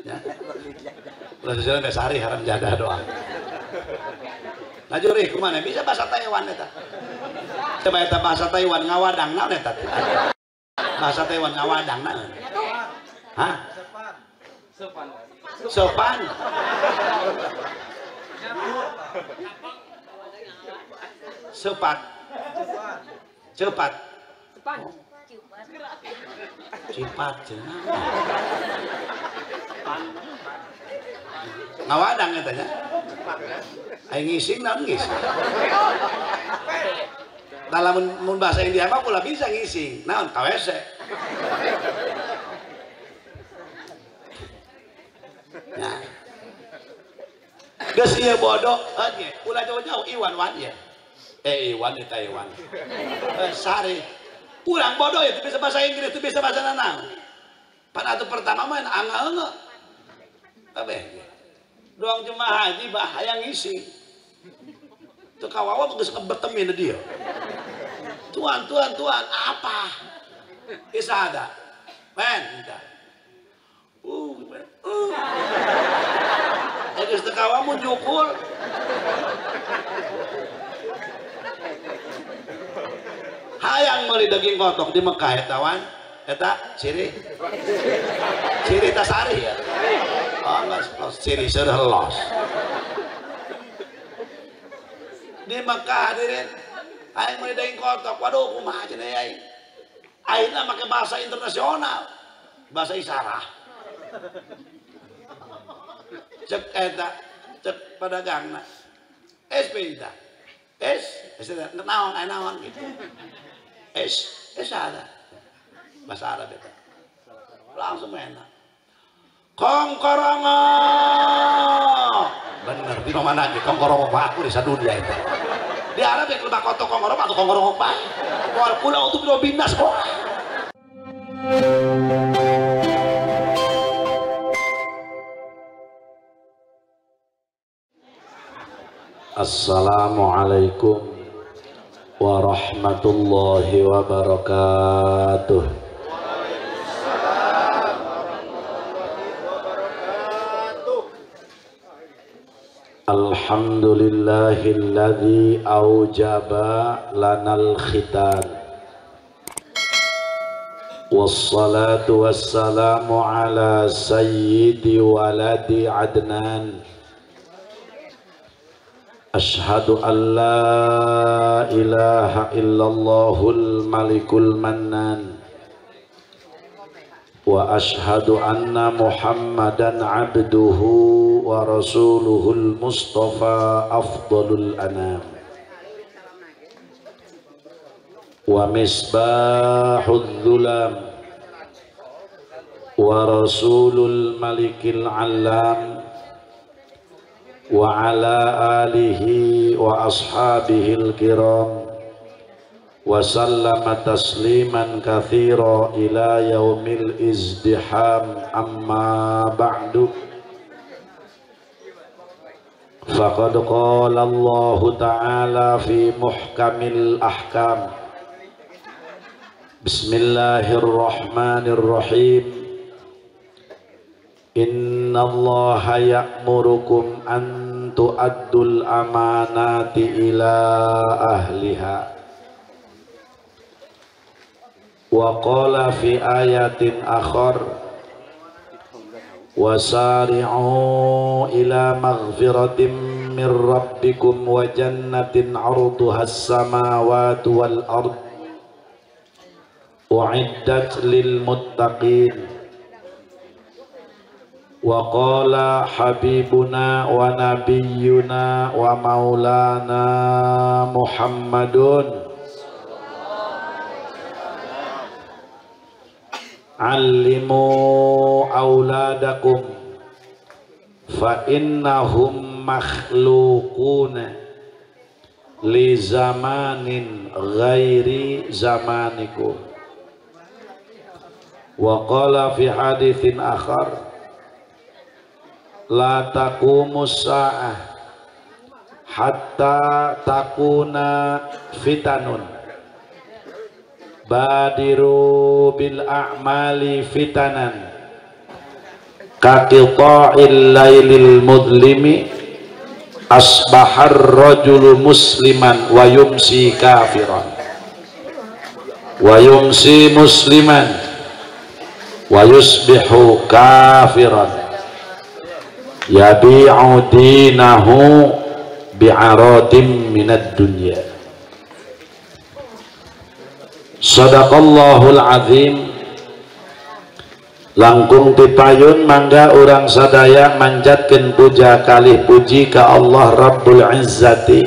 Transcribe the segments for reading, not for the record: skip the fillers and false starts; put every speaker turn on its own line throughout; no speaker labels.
Ya. Ulah seseureun teh sari haram jadah doang. Laju rih kumaha bisa bahasa Taiwan eta. Coba eta bahasa Taiwan ngawadang naon eta? Bahasa Taiwan ngawadang naon? Hah? Sopan. Sopan. Sepat. Cepat. Cepat cenah. Ngawadang eta nya. Aing ngising naon ngising. Tah lamun mun bahasa India mah ulah bisa ngising. Naon ka WC. Nah. Geus ieu bodoh ge ulah jauh-jauh Iwan wan ye. Iwan di Taiwan. Sari. Kurang bodoh ya, bisa bahasa Inggris, itu bisa bahasa nanang. Pan atuh pertama mah angeungeun. Kabeh. Doang jemaah haji bah hayang ngisi. Teu kawawa geus ngebetemin dia. Tuan, tuan, tuan, apa? Isa ada. Men, minta. Geus teu kawawa jukul. Hayang meuli daging kotok di Mekah eta wan. Eta ciri. Ciri tasari ya. Oh, enggak, ciri seureuh los. Di Mekah hadirin, hayang meuli daging kotok. Waduh, kumaha cenah aing. Ayeuna make bahasa internasional. Bahasa isyarat. Cek eta, cek pedagangna. SP eta. S, S naon, aya naon gitu. S, S ada. Bahasa Arab itu. Langsung enak. Kongkorongo. Bener, di mana lagi kongkorongo aku di sadunia itu. Di Arab yang lebah kotok kongkorongo atau kongkorongo bae. Moal kula untuk binas kok.
Assalamualaikum warahmatullahi wabarakatuh.
Waalaikumsalam warahmatullahi wabarakatuh.
Alhamdulillahilladzi aujaba lanal khitan. Wassalatu wassalamu ala sayyidi waladi Adnan. Ashhadu an la ilaha illallahul malikul mannan. Wa ashhadu anna muhammadan abduhu wa rasuluhul mustafa afdalul anam. Wa misbahudz zulam. Wa rasulul malikil allam. Wa ala alihi wa ashabihil kiram. Wa sallama tasliman katsira ila yaumil izdiham. Amma ba'du. Faqad qala Allahu ta'ala fi muhkamil ahkam. Bismillahirrahmanirrahim. Innallaha ya'murukum an tu'addul amanati ila ahliha. Wa qala fi ayatin akhar wasari'u ila maghfiratin min rabbikum wa jannatin 'arduha as-samawati wal ard u'iddat lil muttaqin. Wa qala habibuna wa nabiyyuna wa maulana Muhammadun allimu auladakum fa innahum makhluquna li zamanin ghairi zamanikum. Wa qala fi haditsin akhar la taqumus sa'ah hatta takuna fitanun badiru bil a'mali fitanan Kaqita'il lailil mudlimi asbahar rajulu musliman wa yumsi kafiran wa yumsi musliman wa yusbihu kafiran yabi'u dinahu bi'aradim minad dunya. Sadaqallahul azim. Langkung tipayun mangga urang sadaya manjatkeun puja kalih puji ka Allah Rabbul Izzati.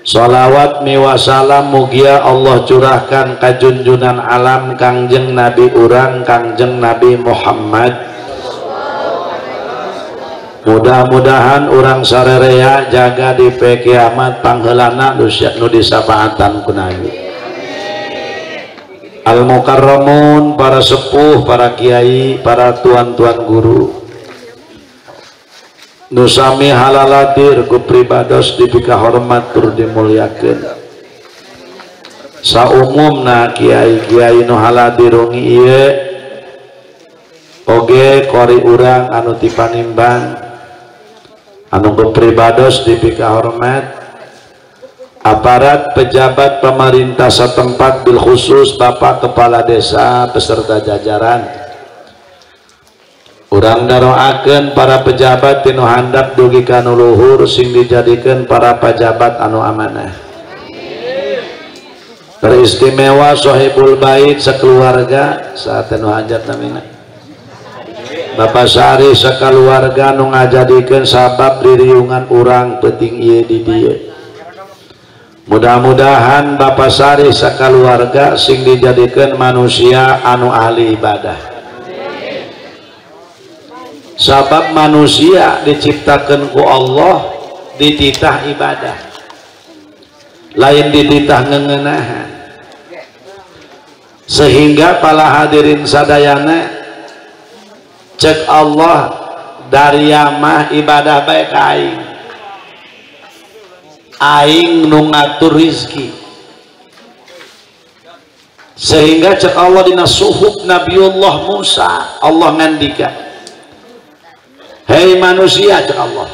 Salawat miwa salam mugia Allah curahkan ka junjunan alam Kangjeng Nabi urang Kangjeng Nabi Muhammad. Mudah-mudahan urang sarerea jaga di pe kiamat pangheulana nu disapaatan ku Nabi. Al-Mukarramun, para sepuh, para kiai, para tuan-tuan guru nusami halaladir ku pribados dipika hormat tur dimuliakeun. Saumumna kiai-kiai nu haladir wengi ieu oge kori urang anu ti Panimbang anu ku pribados dipika hormat, aparat pejabat pemerintah setempat bil khusus Bapak Kepala Desa beserta jajaran. Urang daroakeun para pejabat tinu handap dugi ka nu luhur sing dijadikeun para pejabat anu amanah. Teristimewa Sohibul Bait sekeluarga saat nu hajat namina. Bapak Sari sekeluarga nu ngajadikeun sabab diriungan urang peuting ieu di dieu. Mudah-mudahan Bapak Sari sakaluarga sing dijadikan manusia anu ahli ibadah. Sabab manusia diciptakan ku Allah dititah ibadah, lain dititah ngengenahan. Sehingga para hadirin sadayana cek Allah dari yamah ibadah baik aing. Aing nu ngatur rizki. Sehingga cek Allah dina suhuf Nabiullah Musa, Allah ngandika, hei manusia, cek Allah,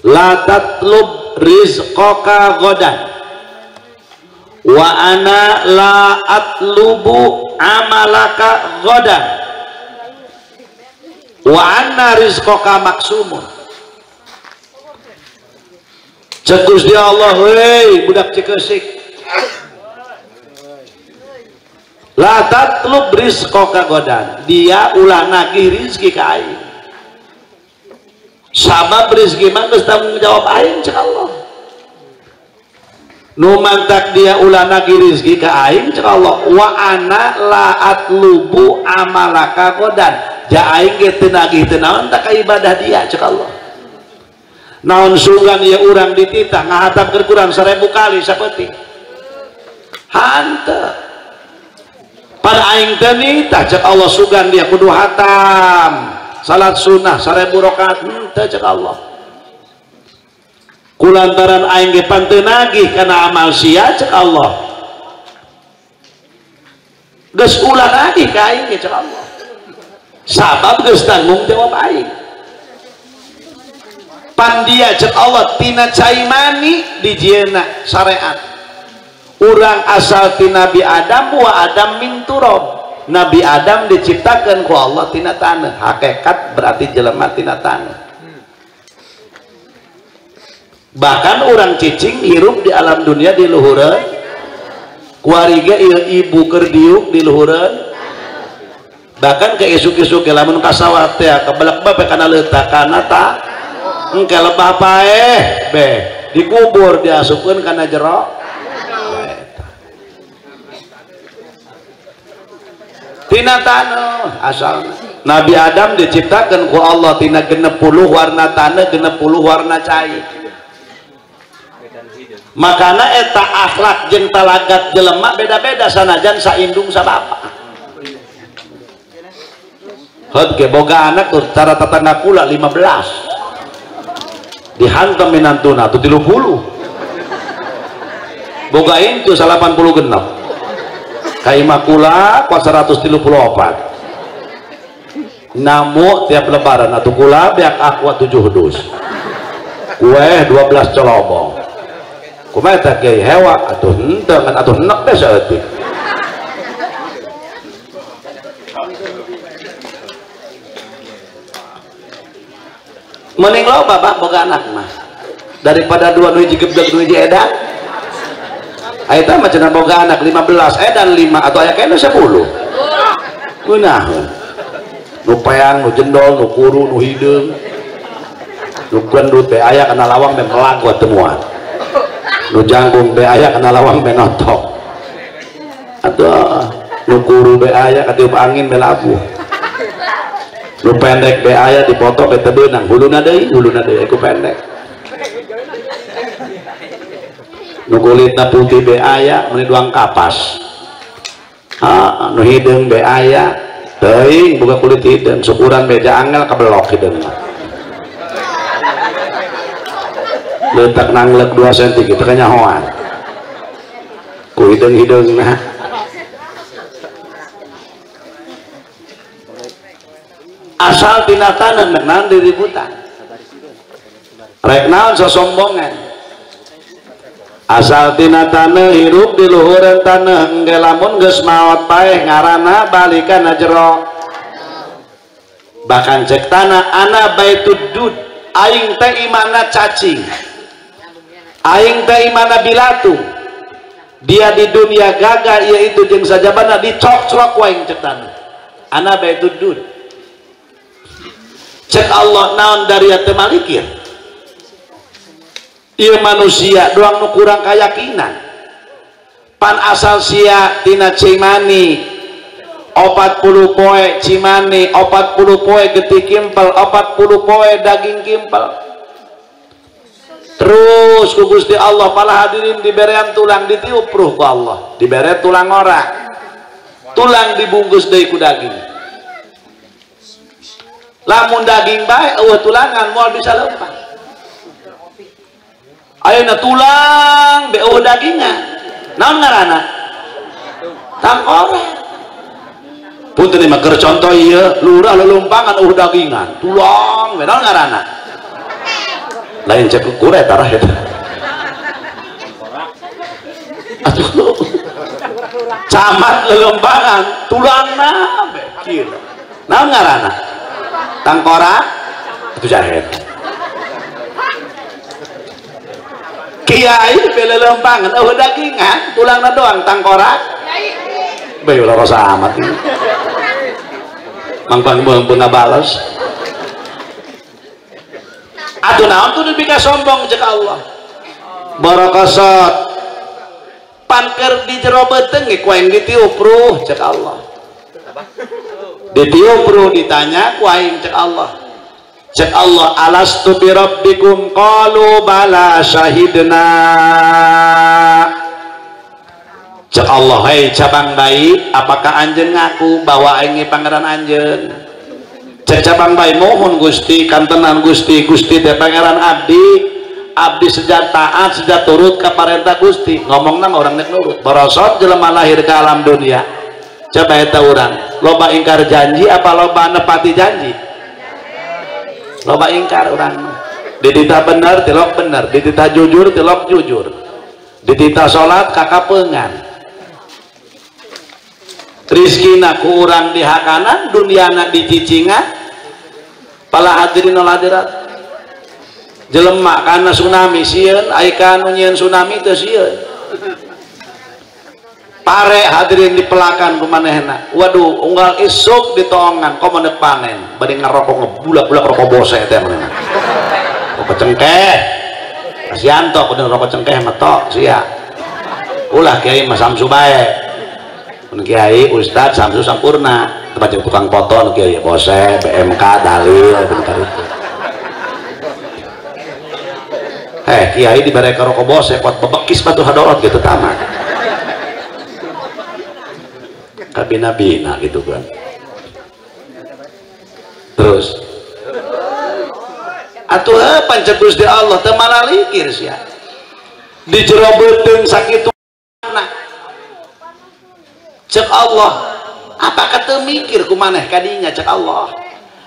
la tatlub rizqaka ghadan wa ana la atlubu amalaka ghadan wa anna rizqaka maksumun. Cek Gusti Allah, hei budak Cikesik, la tatlub rizqaka ghadan, dia ulah nagih rizki ka aing. Sabab rizki mah geus tanggung jawab aing cek Allah. Nu mantak dia ulah nagih rizki ka aing cek Allah, wa ana la atlubu amalaka ghadan, ja aing ge teu nagih teu naon tak ka ibadah dia cek Allah. Naon sugan ya urang dititah ngahatam keur kurang 1000 kali sapetik hanteu pada aing teh nitah cek Allah sugan dia kudu hatam salat sunnah 1000 rakaat henteu cek Allah. Kulantaran aing ge pan teu nagih kana amal sia cek Allah, geus ulah nagih ka aing ge cek Allah, sabab geus tanggung jawab aing. Pandia cek Allah tina cai mani dijieuna syariat urang asal ti Nabi Adam wa Adam min turab. Nabi Adam diciptakan ku Allah tina tanah, hakikat berarti jelema tina tanah. Bahkan orang cicing hirup di alam dunia di luhureun kuari ge ieu ibu keur diuk di luhureun, bahkan ke isuk-isuk ge lamun ka sawah teh kebelek bae kana leutak kana ta engke lebah paeh be dikubur diasupkeun kana jero tina taneuh. Asal Nabi Adam diciptakan ku Allah tina 60 warna tanah, 60 warna cai. Makana eta akhlak jeung talagat jelema beda-beda sanajan saindung sabapa. Heuh ge boga anak tuh cara tetangga kula 15 dihantam minantuna tuh 30 boga incu 86 kaima kula kuat 134 Namu tiap lebaran atuh kula beak aqua 7 dus. Kue 12 colobong. Kumaha eta kiai hewa atuh henteu ngan atuh enek teh saeutik. Mending loba Pak boga anak mah daripada 2 nu hiji gebleg nu hiji edan. Eta mah cenah boga anak 15 edan 5 atau aya keneh 10. Ngeunaheun. Nu peang, nu jendol, nu kuru, nu hideung. Nu gendut be aya kana lawang be melagot temuan. Nu jangkung be aya kana lawang be notok. Atuh nu kuru be aya katiup angin be labuh. Nu pendek be aya dipoto be teu beunang, huluna deui ku pendek. Nu kulitna putih be aya meuni duang kapas. Ah, nu hideung be aya teuing boga kulit hideung, syukuran beja angel kabelok hideung mah. Leutak nanglek 2 cm kitu kanyahoan. Ku hideung-hideungna. Asal tina taneuh rek naon diributan. Rek naon sosombongan. Asal tina taneuh hirup di luhureun taneuh engge lamun geus maot paeh ngaranna balikan jero. Bahkan cek tanah ana baitud dud, aing teh imana cacing. Aing teh imana bilatung. Dia di dunia gagah ieu itu jeung sajabana dicok-cok waing cek tanah. Ana baitud dud. Cek Allah naon dari teu malikir. Ieu manusia doang nu kurang keyakinan. Pan asal sia tina cimani 40 poe cimani, 40 poe getih kimpel, 40 poe daging kimpel. Terus ku Gusti Allah pala hadirin diberean tulang ditiup ruh ku Allah, dibere tulang ora. Tulang dibungkus deui ku daging. Lamun daging bae eueuh tulangan moal bisa leumpang. Ayeuna tulang be eueuh dagingan. Naon ngaranna? Tangkorak. Punten mah keur contoh ieu, lurah lelumpangan eueuh dagingan. Tulang we naon ngaranna? Lain cek kure tarah eta. Atuh. Camat lelumpangan tulangna be kieu. Naon ngaranna? Tangkorak itu jahet. Kiai belelempangan eueuh dagingan tulangna doang tangkorak. Bae ulah rasa amat ini. Mangpang meung ngabales. Atuh naon tuh dibika sombong cek Allah. Barakasat panker di jero beuteung ge ku aing ditiup ruh cek Allah. Ditiup ruh ditanya ku aing cek Allah. Cek Allah alastu bi rabbikum qalu bala syahidna. Cek Allah, hei cabang bayi, apakah anjeun ngaku bahwa aing pangeran anjeun? Cek cabang bayi, mohon Gusti, kantenan Gusti, Gusti teh pangeran abdi. Abdi sejak taat, sejak turut ka parentah Gusti. Ngomongna mah urang nek nurut. Borosot jelema lahir ke alam dunia. Coba eta urang, loba ingkar janji apa loba nepati janji? Loba ingkar urang. Dititah bener tilok bener, dititah jujur tilok jujur, dititah salat kakapeungan. Rizkina ku urang dihakanan, duniana dicicingan. Pala hadirin wal hadirat, jelema kana tsunami sieun, ai kanu nyieun tsunami teu sieun. Pare hadirin dipelakan ku manehna. Waduh, unggal isuk ditoongan komo nek panen, bari ngarokok ngebulak-bulak rokok bose teh manehna. Rokok cengkeh. Kasihan tok kudu rokok cengkeh mah tok sia. Ulah kiai mah Samsu bae. Mun kiai ustad Samsu sampurna, tempat jeung tukang foto nu kiai bose, BMK dalil bentar itu. Kiai dibere ka rokok bose kuat bebekis batu hadorot gitu tamat. Kabina-bina gitu kan. Terus atuh pancet Gusti Allah teu malalikir sia. Di jero beuteung sakitu cek Allah, apakah teu mikir ku maneh kadinya cek Allah.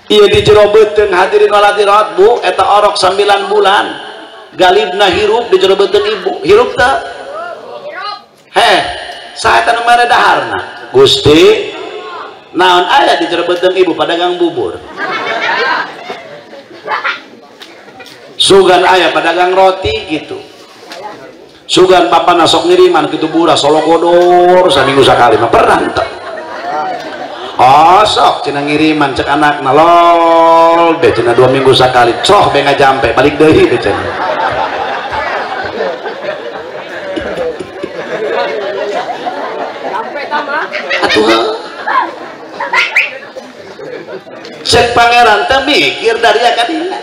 Ieu di jero beuteung hadirin wal hadirat bu, eta orok 9 bulan. Galibna hirup di jero beuteung ibu. Hirup teu? Heh, saha eta nu mere daharna? Gusti. Naon aya di jero beuteung ibu padagang bubur. Sugan aya padagang roti gitu. Sugan bapana sok ngiriman kitu buras solokodor saminggu sakali mah pernah teu? Oh sok cenah ngiriman cek anakna lol be cenah 2 minggu sakali coh be ngajampe balik deui be cenah. Atuh cek pangeran teh mikir dari akadina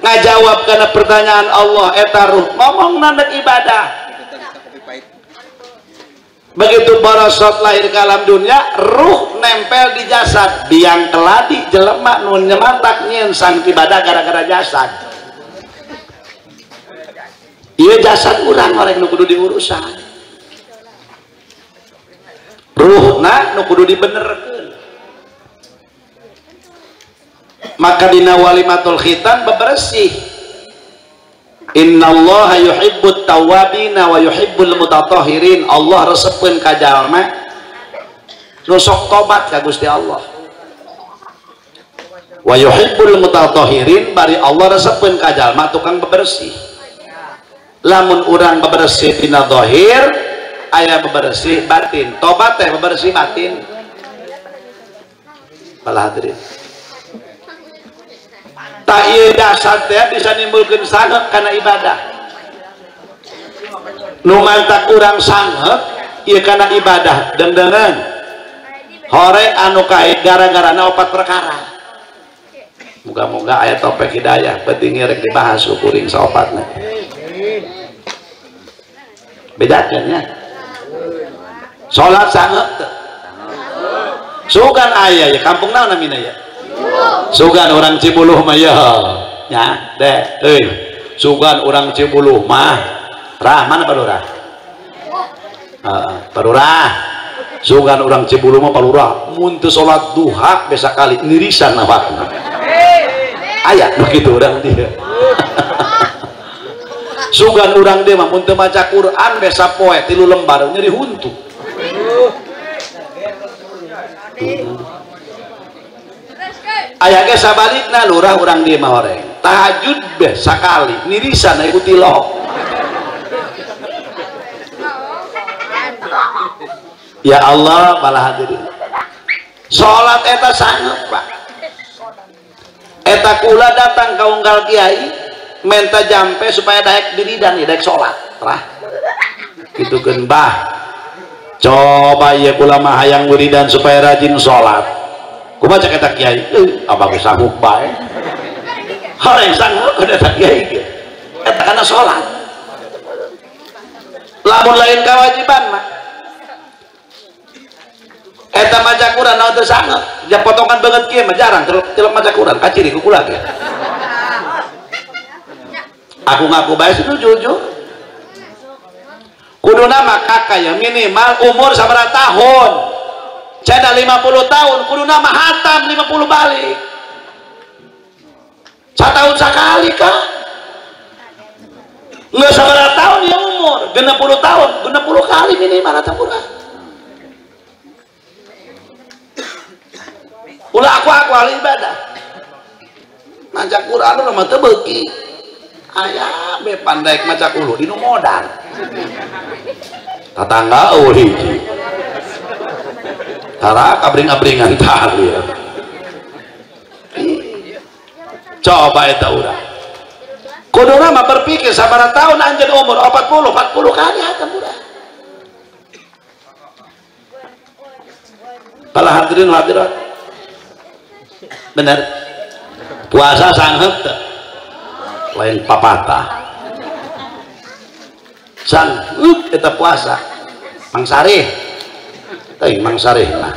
ngajawab karena pertanyaan Allah eta ruh ngomong nandek ibadah. Begitu borosot lahir ke alam dunia, ruh nempel di jasad, biang keladi jelema nu nyemantak nyieun sang ibadah gara-gara jasad. Ieu jasad urang orang nu kudu diurusan. Ruhna nu kudu dibenerkeun. Maka dina walimatul khitan bebersih. Innallaha yuhibbut tawwabina wa yuhibbul mutatahhirin. Allah resepeun ka jalma nu sok tobat ka Gusti Allah. Wa yuhibbul mutatahhirin bari Allah resepeun ka jalma tukang bebersih. Lamun urang bebersih dina zahir, aya bebersih batin. Tobat teh bebersih batin. Bala hadirin. Tak ieu dasar teh bisa nimbulkeun sangeuk kana ibadah. Nu mantak urang sangeuk ieu kana ibadah dengdengeun. Hore anu kae gara-garana 4 perkara. Muga-muga aya topik hidayah penting rek dibahas kuring saopatna. Bedakeun nya. Salat sangeuk teu? Sugan aya ya kampung naon namina ya? Sugan orang Cibuluh mah ya nya deh euy sugan orang Cibuluh mah rah mana Pak Lurah? Heeh Pak Lurah sugan orang Cibuluh mah Pak Lurah mun teu salat duha besa kali ngirisan awakna aya begitu urang dia. Sugan urang dia mah mun teu maca Quran besa poe 3 lembar nyeri huntu. Aya ge sabalikna lurah urang dieu mah horeng tahajud beh sakali nirisan ikuti tilok. Ya Allah bala hadirin salat eta sangeup Pak. Eta kula datang ka unggal kiai menta jampe supaya daek diridan daek salat trah kitukeun bah coba ieu kula mah hayang wiridan supaya rajin salat. Kumaha cek eta kiai? Abah geus sanggup bae. Horeng sanggup eta kiai ge. Eta kana salat. Lamun lain kewajiban mah. Eta maca Quran naon teu sanggup. Ja potongan banget kieu mah jarang tilep maca Quran kaciri ku kula ge. Aku ngaku bae situ jujur. Kuduna mah kakak ya minimal umur sabaraha tahun. Ceda 50 tahun, kudu nama hatam 50 balik. Setahun sekali kah? Nggak sabaraha tahun ya umur, 60 tahun, 60 kali minimal atau kurang. Ulah aku ahli ibadah. Maca Quran mah teu beuki. Aya be pandai maca ulu dinu modal. Tatangga eueuh hiji. Tara abring-abringan tali. Coba eta urang. Kuduna mah berpikir sabaraha tahun anjeun umur 40 kali hatam urang. Para hadirin hadirat. Bener. Puasa sangeup teu? Lain papatah. Sangeup eta puasa. Mang Sarih. Teuing Mang Sarih mah.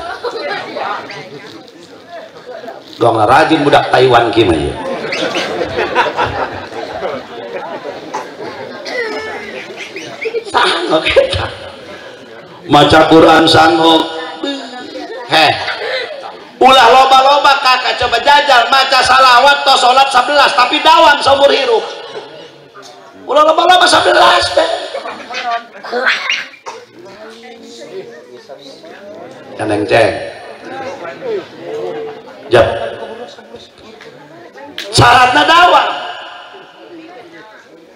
Gong rajin budak Taiwan kieu mah ieu. Sanggup eta. Maca Quran sanggup. Heh. Ulah loba-loba kakak
coba jajal maca salawat atau salat 11 tapi dawam seumur hirup. Ulah loba-loba 11 teh. Kaneng ceng. Jap. Syaratna dawam.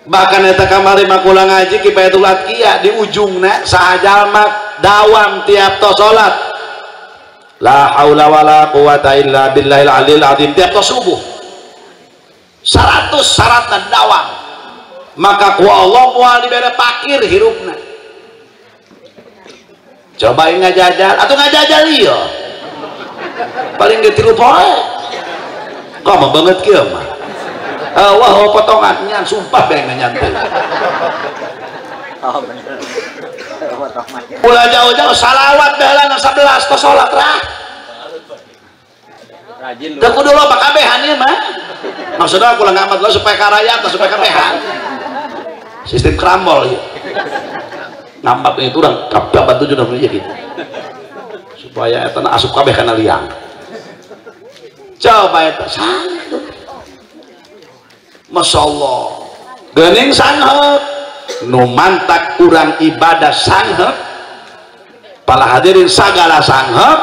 Bahkan eta kamari mah kula ngaji Kifayatul Atqiya di ujungna saha jalma dawam tiap tos salat. La haula wala quwata illa billahil aliyil azim tiap tos subuh. 100 syaratna dawam. Maka ku Allah moal dibere pakir hirupna. Coba ngajajal atau ngajajal ieu. Paling ge 3 poe. Kok mah banget kieu mah. Wah potongan nyan sumpah bae nyantai.
Oh bener.
Ulah jauh-jauh salawat baheulana 11 tos salat rah.
Rajin lu.
Teu kudu loba kabehan ieu mah. Maksudna aku ngamat lo supaya karayat supaya kabehan. Sistem kerambol ieu. Nampak itu urang kababat tujuh ieu gitu. Supaya eta asup kabeh kana liang. Coba eta sangat. Masya Allah gening sangheuk nu mantak urang ibadah sangheuk pala hadirin sagala sangheuk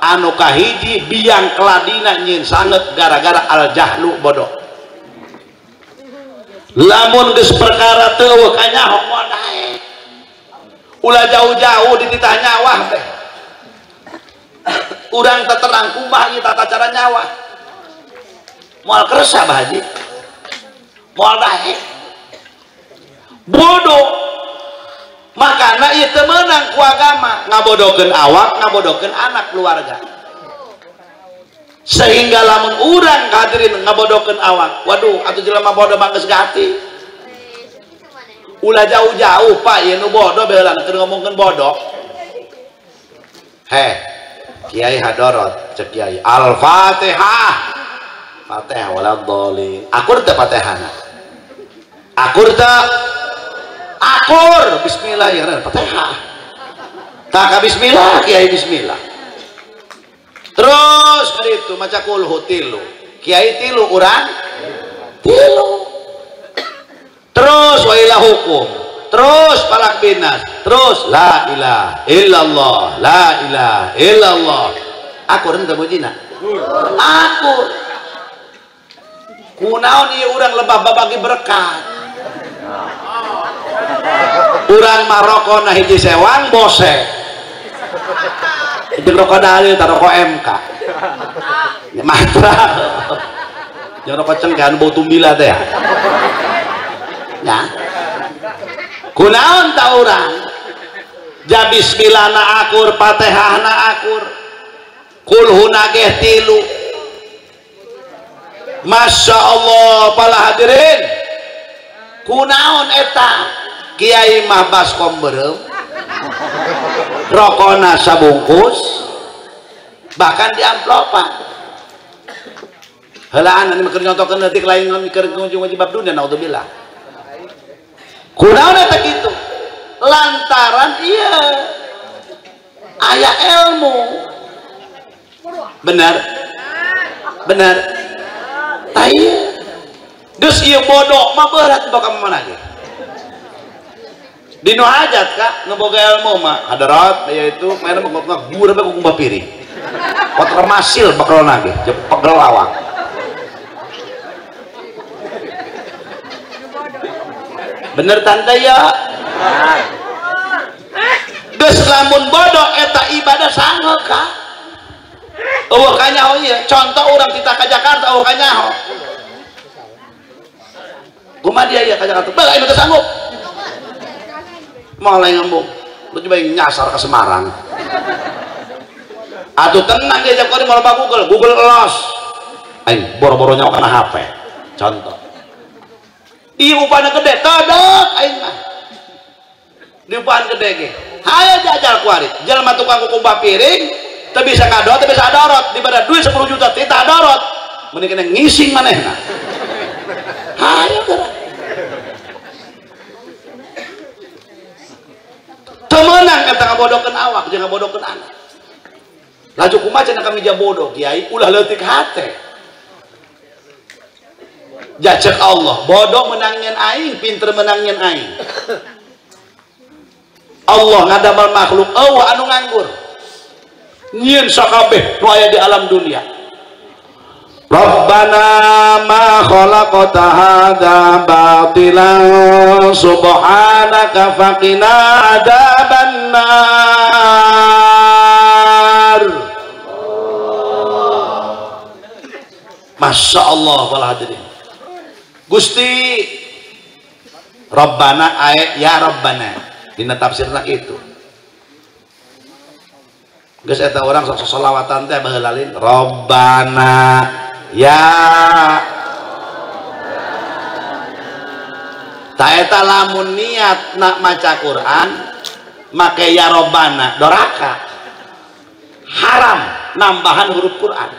anu kahiji biang keladina nyieun sangheuk gara-gara al jahlu bodoh. Lamun geus perkara teu eueuh kanyaho moal daek. Ulah jauh-jauh dititah nyawah teh. Urang teu terang kumaha ieu tata cara nyawah. Moal kersa Bah Haji. Moal daek. Bodoh. Makana ieu teu meunang ku agama, ngabodohkeun awak, ngabodohkeun anak keluarga. Sehingga lamun urang hadirin ngabodohkeun awak, waduh atuh jelema bodoh mah geus gati. Ulah jauh-jauh Pak, ieu nu bodoh baheula keur ngomongkeun bodoh. Heh, Kiai Hadorot, cek Kiai Al-Fatihah. Fatihah waladhdallin. Akur teu Fatihahna? Akur teu? Akur. Bismillahirrahmanirrahim. Fatihah. Tak bismillah, Kiai bismillah. Terus itu maca kulhu tilu. Kiai tilu urang tilu. Terus wa ilahukum. Terus falak binas. Terus la ilaha illallah, la ilaha illallah. Akur henteu mujina? Akur. Kunaon ieu urang lebah babagi berkat. Urang Maroko na hiji sewang bose. Jeung rokok dalil ta rokok MK. Ya matra. Jeung rokok cengkeh anu bau tumbila teh. Ya. Kunaon ta urang? Ja bismillah na akur, Fatihah na akur. Kulhu nageh tilu. Masya Allah pala hadirin kunaon eta kiai mah baskom beureum rokona sabungkus bahkan di amplopan heulaan anu keur nyontokeun leutik lain keur ngunjung bab dunia naudzubillah kunaon eta kitu lantaran ieu aya ilmu benar benar. Geus ieu bodoh mah berat boga mana ge. Dinu hajat ka nu boga ilmu mah hadarat yaitu maena mah gura bae ku piring. Kotor masil bakalna ge, pegel awak. Bener tante ya? Geus lamun bodoh eta ibadah sanggeuk ka. Eueuh kanyaho ieu, contoh urang kita ka Jakarta eueuh kanyaho. Kumaha dia ieu ka Jakarta? Bae aing teu sanggup. Moal lain ngembung. Lu coba nyasar ke Semarang. Atuh tenang dia jam moal loba Google, Google los. Aing boro-boro nyawa kana HP. Contoh. Ieu upana gede, todok aing mah. Di upahan gede ge. Hayo jajal kuari. Jelema tukang kukumbah piring, teu bisa ngadot, teu bisa adorot, dibere duit 10 juta teu adorot. Mending kena ngising manehna. Hayo geura. Teu meunang eta ngabodohkeun awak jeung ngabodohkeun anak. Laju kumaha cenah kami bodoh kiai ulah leutik hate. Jacek Allah, bodoh menangin aing, pinter menangin aing. Allah ngadamel makhluk eueuh anu nganggur. Nyieun sakabeh nu aya di alam dunia.
Rabbana ma khalaqta hadza batilan subhanaka faqina adzabannar.
Masya Allah wal hadirin. Gusti Rabbana ae ya Rabbana dina tafsirna kitu. Geus eta urang sok solawatan teh baheula lain Rabbana ya ta eta lamun niat nak maca Quran make ya Rabbana doraka haram nambahan huruf Quran.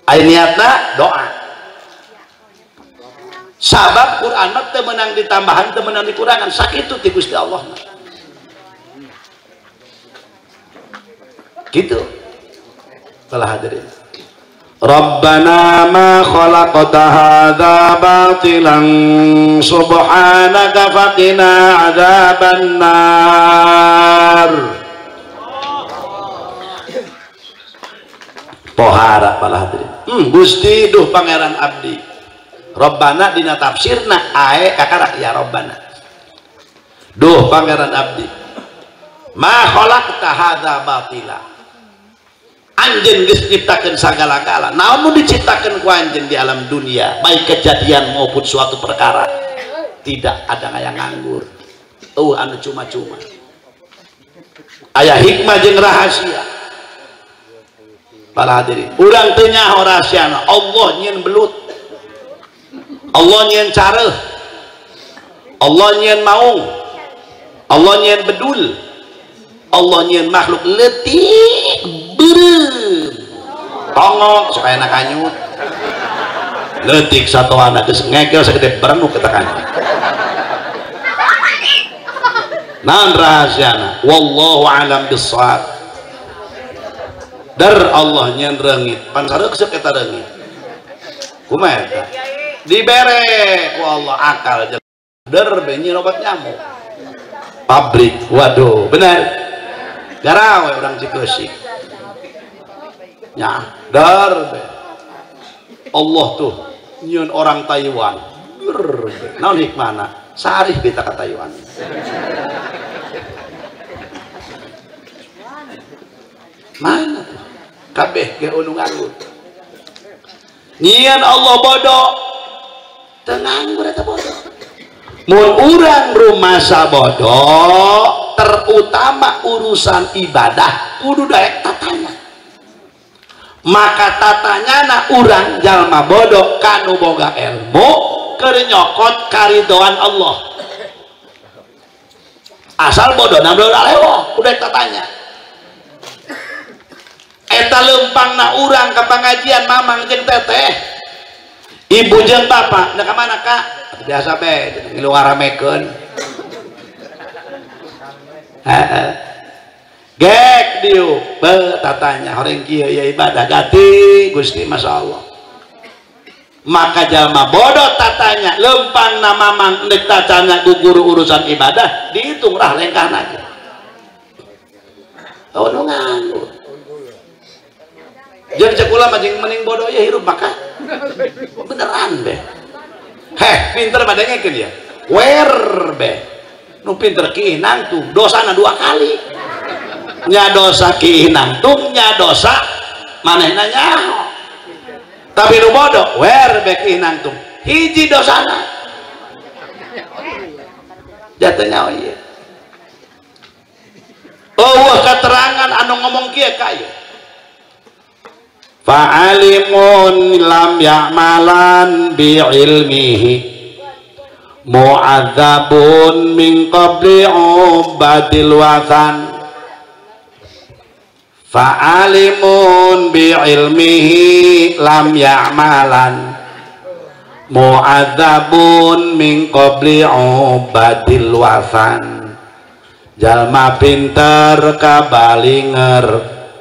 Aya niatna doa. Sabab Quran mah teu meunang ditambahan teu meunang dikurangan sakitu ti Gusti Allah mah. Gitu. Telah hadirin.
Rabbana ma khalaqta hadza batilan subhanaka faqina adzabannar.
Pohara pala hadirin. Gusti duh pangeran abdi. Rabbana dina tafsirna ae kakarak ya Rabbana. Duh pangeran abdi. Ma khalaqta hadza batila. Anjeun geus nyiptakeun sagala-gala. Naon nu diciptakeun ku anjeun di alam dunia, baik kejadian maupun suatu perkara, tidak ada yang nganggur. Eueuh anu cuma-cuma.
Aya hikmah jeung rahasia. Para hadirin, urang teu nyaho rahasiana. Allah nyieun belut. Allah nyieun careuh. Allah nyieun maung. Allah nyieun bedul. Allah nyieun makhluk leutik beureum. Tongok sok aya kanyut. Leutik satoana geus ngekel sagede berenuk eta kanyut. Naon rahasiana? Wallahu alam bissawab. Dar Allah nyieun reungit, pan sareuk eta reungit. Kumaha eta? Dibere ku Allah akal der be nyieun obat nyamuk. Pabrik, waduh, benar. Garawe orang Cikeusik. Nya, dar be. Allah tuh nyieun orang Taiwan. Der be. Naon hikmahna? Sarih kita ka Taiwan. Mana tuh? Kabeh ge anu nganggur. Nyieun Allah bodoh. Teu nganggur eta bodoh. Mun urang rumasa bodoh, terutama urusan ibadah kudu daek tatanya. Maka tatanyana urang jalma bodoh kanu boga ilmu keur nyokot karidoan Allah. Asal bodoh na bodoh alewoh kudu daek tatanya. Eta lempangna urang ka pangajian mamang jeung teteh, ibu jeung bapak, nah ka mana kak? Biasa be, ngilu ngaramekeun. Heeh. Gek dieu, be tatanya horeng kieu ya ibadah gati Gusti masyaallah. Maka jalma bodoh tatanya, lempangna mamang deuk tatanya ku guru urusan ibadah, dihitung rah lengkahna ge. Oh nu nganggur. Jeung cek ulama jeung mending bodoh ya hirup maka beneran be. Heh, pinter mah dengekeun ya. Wer be. Nu pinter kiih nangtung, dosana dua kali. Nya dosa kiih nangtung, nya dosa manehna nyaho. Tapi nu bodoh wer be kiih nangtung, hiji dosana. Jatuh nyaho ieu. Eueuh keterangan anu ngomong kieu ka ieu. Fa'alimun lam ya'malan bi'ilmihi mu'adzabun min qabli ubadil wathan. Fa'alimun bi'ilmihi lam ya'malan mu'adzabun min qabli ubadil wathan. Jalma pinter kabalinger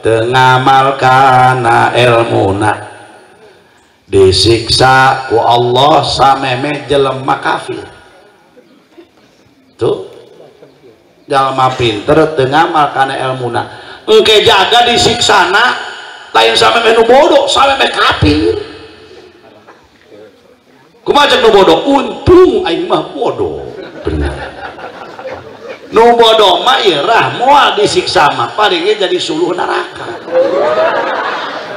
teu ngamal kana elmuna disiksa ku Allah sameme jelema kafir. Tuh jalma pinter teu ngamal kana elmuna engke jaga disiksana lain sameme nu bodoh sameme kafir. Kumaha cek nu bodoh? Untung aing mah bodoh. Bener. Nu bodoh mah irah moal disiksa mah paling ge jadi suluh neraka.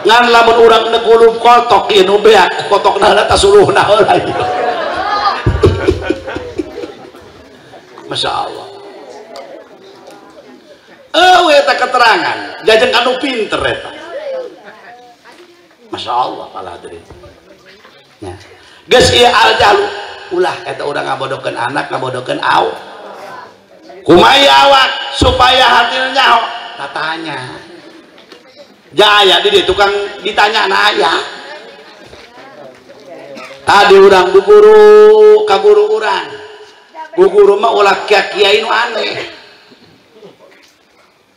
Ngan lamun urang nekulub kotok ieu nu beak kotokna heula ta suluhna heula ieu. Masya Allah. Eueuh eta keterangan jajeng kanu pinter eta. Masya Allah pala hadirin. Ya. Geus ieu al-jahlu ulah eta urang ngabodohkeun anak ngabodohkeun aw. Kumaha awak supaya hatina nyaho tatanya. Jaya di dieu tukang ditanya na aya. Tadi urang bu guru ka guru urang. Bu guru mah ulah kiai nu aneh.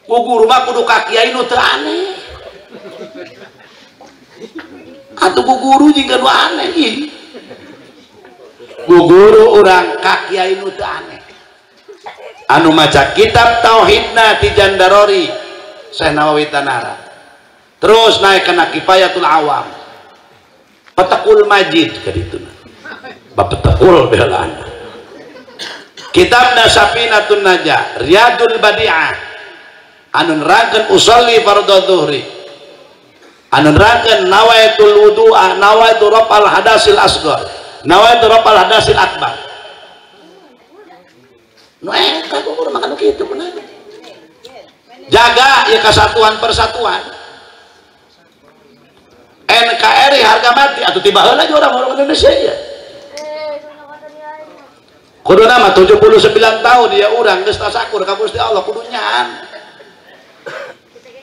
Bu guru mah kudu ka kiai nu teu aneh. Atuh bu guru jeung nu aneh ih. Bu guru urang ka kiai nu teu aneh. Anu maca kitab tauhidna ti Jandarori Syekh Nawawi Tanara. Terus naik kana Kifayatul Awam. Petekul Majid ka dituna. Bab petekul belaan. Kitabna Safinatun Najah, Riyadul Badi'ah. Anu nerangkeun usolli fardhu dhuhri. Anu nerangkeun nawaitul wudu'a, nawaitu raf'al hadasil asghar, nawaitu raf'al hadasil akbar. Nu eta kudu makan kitu bener. Jaga ya kesatuan persatuan. NKRI harga mati atuh tiba heula orang-orang Indonesia ya. Kudu nama 79 tahun ya urang geus tasakur ka Gusti Allah kudu nyaan.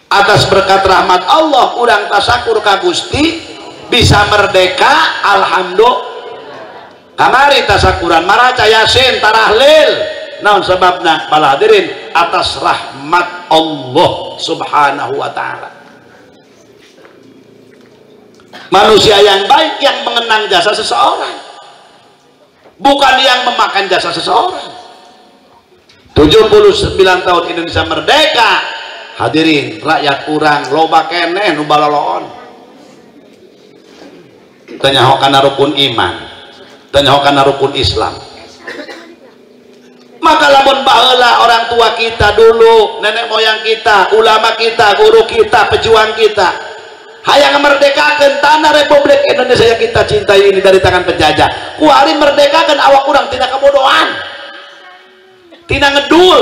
Atas berkat rahmat Allah urang tasakur ka Gusti bisa merdeka alhamdulillah. Kamari tasakuran maraca Yasin tarahlil. Naon sebabna para hadirin atas rahmat Allah Subhanahu wa taala. Manusia yang baik yang mengenang jasa seseorang, bukan yang memakan jasa seseorang. 79 tahun Indonesia merdeka, hadirin rakyat urang loba keneh nu baloloon. Teu nyaho kana rukun iman, teu nyaho kana rukun Islam. Maka lamun baheula orang tua kita dulu, nenek moyang kita, ulama kita, guru kita, pejuang kita, hayang merdekakeun tanah Republik Indonesia yang kita cintai ini dari tangan penjajah. Kuari merdekakeun awak urang tina kebodohan, tina ngedul,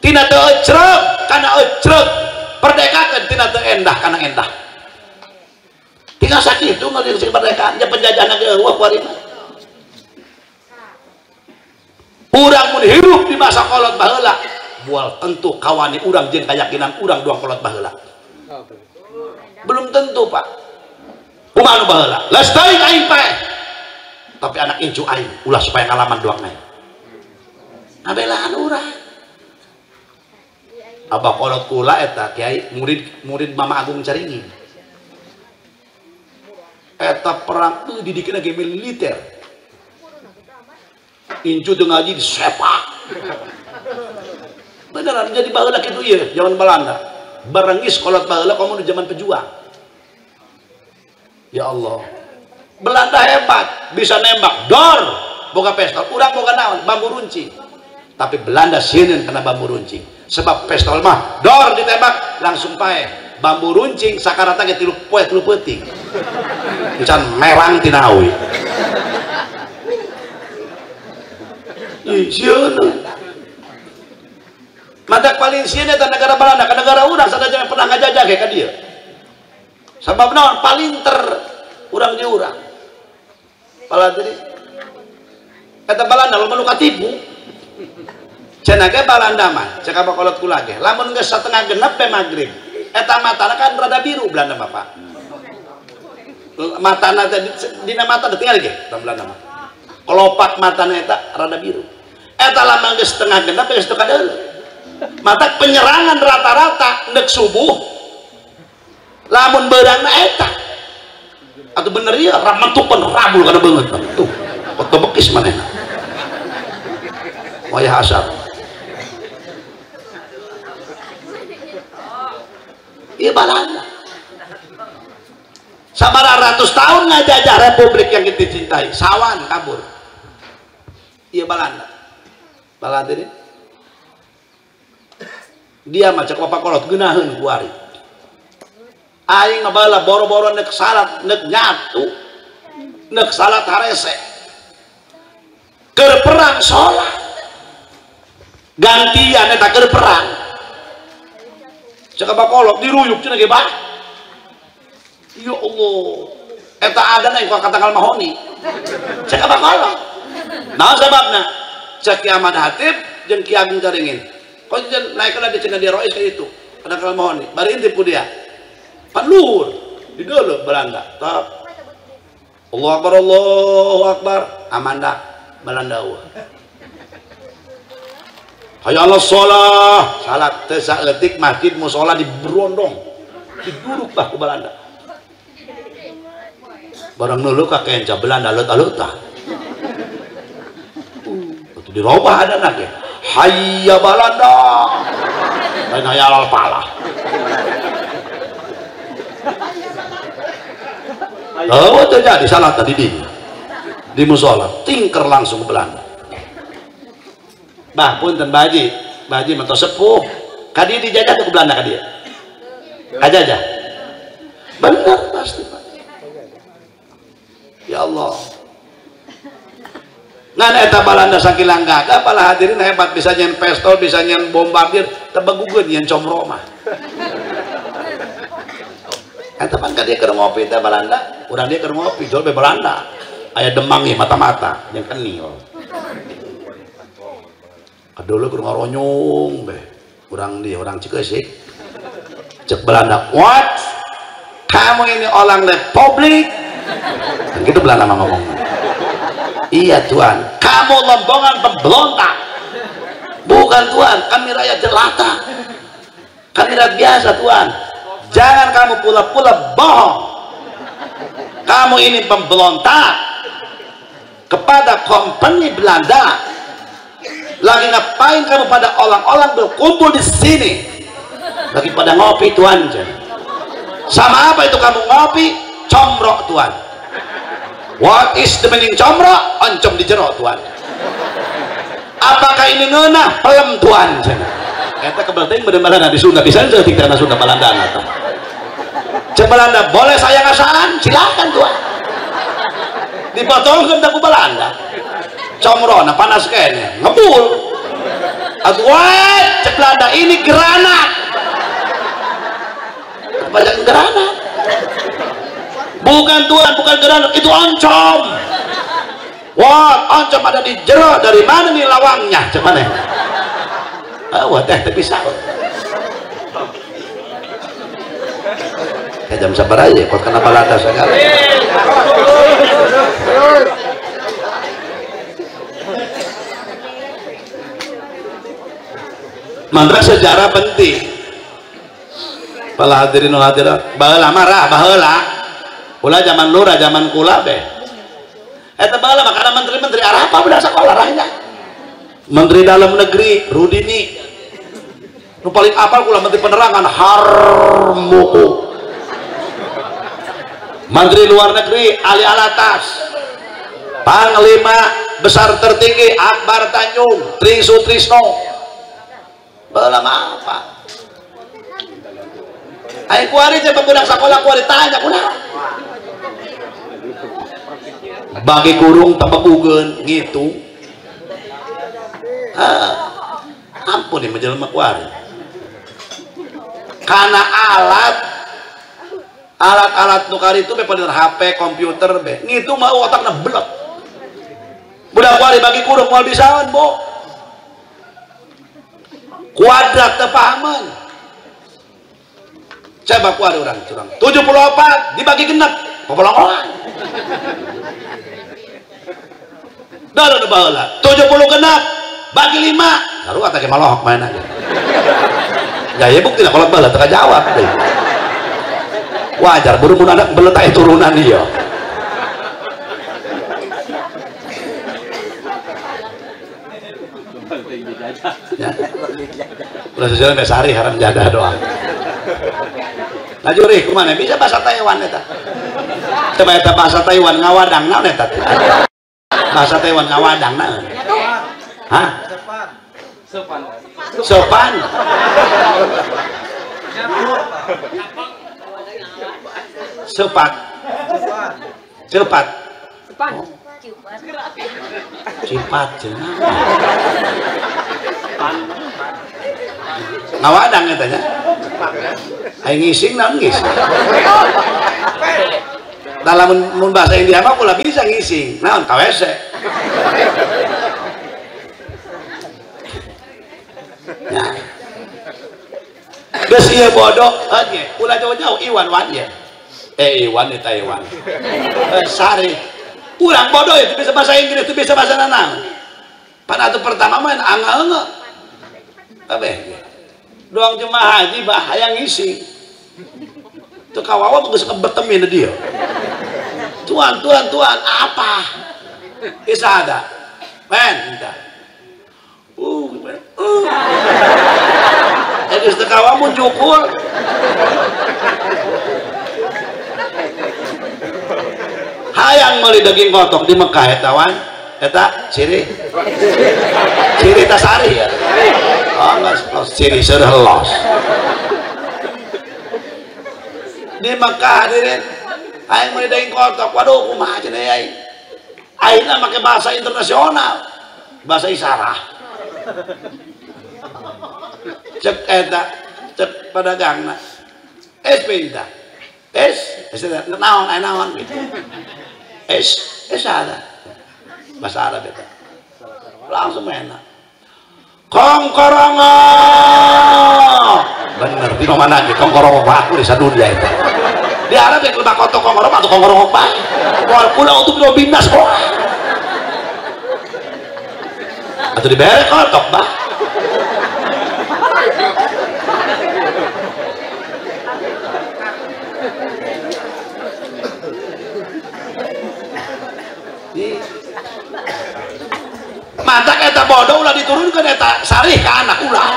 tina teu ecreg kana ecreg, perdekakeun tina teu endah kana endah. Tinggal sakitu ngeuli kemerdekaan nya penjajahna ge eueuh kuari mah. Urang mun hirup di masa kolot baheula, moal tentu kawani urang jeung kayakinan urang doang kolot baheula. Belum tentu, Pak. Kumaha nu baheula? Lestari aing paeh. Tapi anak incu aing ulah supaya ngalaman doang aing. Ngabelaan urang. Abah kolot kula eta kiai murid Mama Agung Caringin. Eta perang teu didikeun ge militer. Incu teu ngaji disepak. Beneran jadi baheula kitu ieu zaman Belanda. Barengis kolot baheula komo di zaman pejuang. Ya Allah. Belanda hebat, bisa nembak dor, boga pistol, urang boga naon, bambu runcing. Tapi Belanda sieun kana bambu runcing. Sebab pistol mah dor ditembak langsung paeh. Bambu runcing sakarata ge 3 poe 3 peuting. Encan merang tina awi. Ih, sieun. Matak paling sieun eta negara Belanda ka negara urang sanajan pernah ngajajah ge ka dieu. Sabab naon paling ter urang di urang. Pala jadi eta Belanda lamun nu katipu. Cenah ge Belanda mah cek abah kolot kula ge lamun geus satengah genep teh magrib eta matana kan rada biru Belanda mah Pak. Matana teh dina mata teh tinggal ge eta Belanda mah. Kelopak matana eta rada biru.
Eta lambang geus setengah genep geus teu kadeuleu. Mata penyerangan rata-rata nek subuh lamun beurangna eta. Atau bener ieu ramentukeun rabul kana beungeut. Tuh, foto bekis manehna. Wayah asar. Ieu Balanda. Sabaraha ratus tahun ngajajah republik yang kita cintai, sawan kabur. Iya Balanda. Balanda ini dia mah cek bapak kolot geunaheun kuari. Aing mah boro-boro nek salat nek nyatu, nek salat harese. Keur perang salat. Gantian eta keur perang. Cek bapak kolot diruyuk cenah ge bah. Ya Allah, eta ada na yang kata tanggal mahoni. Cek apa kolot? Nah sebabna, cek Ki Ahmad Hatib jeung Ki Ageng Caringin. Kau naik di cenah dia rois kayak itu, ada tanggal mahoni. Bari intip ku dia. Pan luhur, di dulu Belanda. Tap. Allahu Akbar, Allahu Akbar. Amanda Belanda eueuh. Hayya 'alas shalah. Salat teu saeutik masjid musala diberondong. Diduruk bah ku Belanda. Barang nulu kakenca Belanda alut-alutan. Itu dirobah ada lagi. Hayya Belanda. Lain hayya alal falah. Oh, terjadi salah tadi di musola, tingker langsung ke Belanda. Bah punten baji, baji mah sepuh. Ka dieu dijajah ke Belanda ka dieu. Kajajah. Bener pasti Pak. Ya Allah. Ngan eta Balanda sakilang gagah pala hadirin hebat bisa nyen pistol, bisa nyen bombardir, tebegugeun nyen comro mah. Eta pan ka dieu keur ngopi teh Balanda, urang dieu keur ngopi jol be Balanda. Aya demang ieu mata-mata jeung kenil. Kadulu keur ngaronyong be. Urang dieu urang Cikeusik. Cek Belanda, "What? Kamu ini orang republik?" Kan gitu Belanda mah ngomong. Iya Tuhan, kamu rombongan pemberontak. Bukan Tuhan, kami rakyat jelata. Kami rakyat biasa Tuhan. Jangan kamu pula-pula bohong. Kamu ini pemberontak kepada kompeni Belanda. Lagi ngapain kamu pada orang-orang berkumpul di sini? Lagi pada ngopi Tuhan. Sama apa itu kamu ngopi? Comrok Tuhan. What is the meaning comrok? Oncom di jero Tuhan. Apakah ini ngeunah? Pelem Tuhan. Eta kebelting bener-bener di Sunda bisa jadi karena Sunda Belanda eta. Cek Belanda boleh saya ngasaan? Silakan Tuhan. Dipotongkeun ku Belanda. Comrona panas kene, ngebul. Atuh wae cek Belanda ini granat. Banyak granat. Bukan Tuhan, bukan granat, itu oncom. Wah, oncom ada di jero, dari mana nih lawangnya? Cek mana? Wah, teh bisa. Kayak jam sabar aja, kok kena Belanda segala. Mantra sejarah penting. Para hadirin wal hadirat, baheula marah, baheula. Kula zaman lurah, zaman kula be. Eta baheula mah kana menteri-menteri Arab apa budak sekolah rahnya. Menteri Dalam Negeri Rudini. Nu paling apal kula Menteri Penerangan Harmoko. Menteri Luar Negeri Ali Alatas. Panglima Besar Tertinggi Akbar Tanjung, Tri Sutrisno. Baheula mah apa? Aing kuari teh budak sakola kuari tanya kunaon. Bagi kurung tebegugeun ngitung. Ampun nih menjelma kuari. Karena alat-alat nukar itu be pada HP, komputer be. Ngitung mah otakna belot. Budak kuari bagi kurung moal bisaeun, Bu. Kuadrat teu pahaman. Coba kuari urang curang. 74 dibagi genep, popolongolan. Darah baheula 70 genep bagi 5. Baru atake malohok main aja. Ya ya bukti lah kalau belet teka jawab deh. Wajar buru mun anak belet aya turunan ieu. Ya. Ulah sejalan besari haram jadah doang. Laju rih kumana bisa bahasa Taiwan eta. Coba eta bahasa Taiwan ngawadang naon eta teh? Bahasa Taiwan ngawadang naon? Hah?
Sepan.
Sepan. Sepat. Cepat.
Sepan.
Cipat cenah. Ngawadang eta nya. Aing ngising naon ngising. Dalam mun bahasa India mah ulah bisa ngising. Naon ka WC. Nah. Geus ieu bodoh nya, ulah jauh-jauh Iwan wan ye. Iwan di Taiwan. Sari. Urang bodoh itu bisa bahasa Inggris, itu bisa bahasa nanang. Pada atuh pertama mah angel-angel. Kabeh. Doang jemaah haji bah hayang ngisi. Teu kawawa geus kebetemin dia. Tuan, tuan, tuan, apa? Isa ada. Men, minta. Geus teu kawawa mun cukur. Hayang meuli daging kotok di Mekah eta wan. Eta ciri. Ciri tasari ya. Oh, enggak, ciri seureuh los. Di Mekah hadirin, hayang meuli daging kotok. Waduh, kumaha cenah aing. Ayeuna make bahasa internasional. Bahasa isyarat. Cek eta, cek pedagangna. Es pinta. Es, es naon, aya naon gitu. Es, es ada. Bahasa Arab eta. Langsung enak. Kongkorongo. Bener, di mana ge kongkorongo baku di sadunia eta. Di Arab yang lebah kotok kongkorongo atau kongkorongo bae. Moal kula untuk do binas kok. Atau dibere kotok bah. Mantak eta bodoh ulah diturunkan eta sarih ke anak ulah.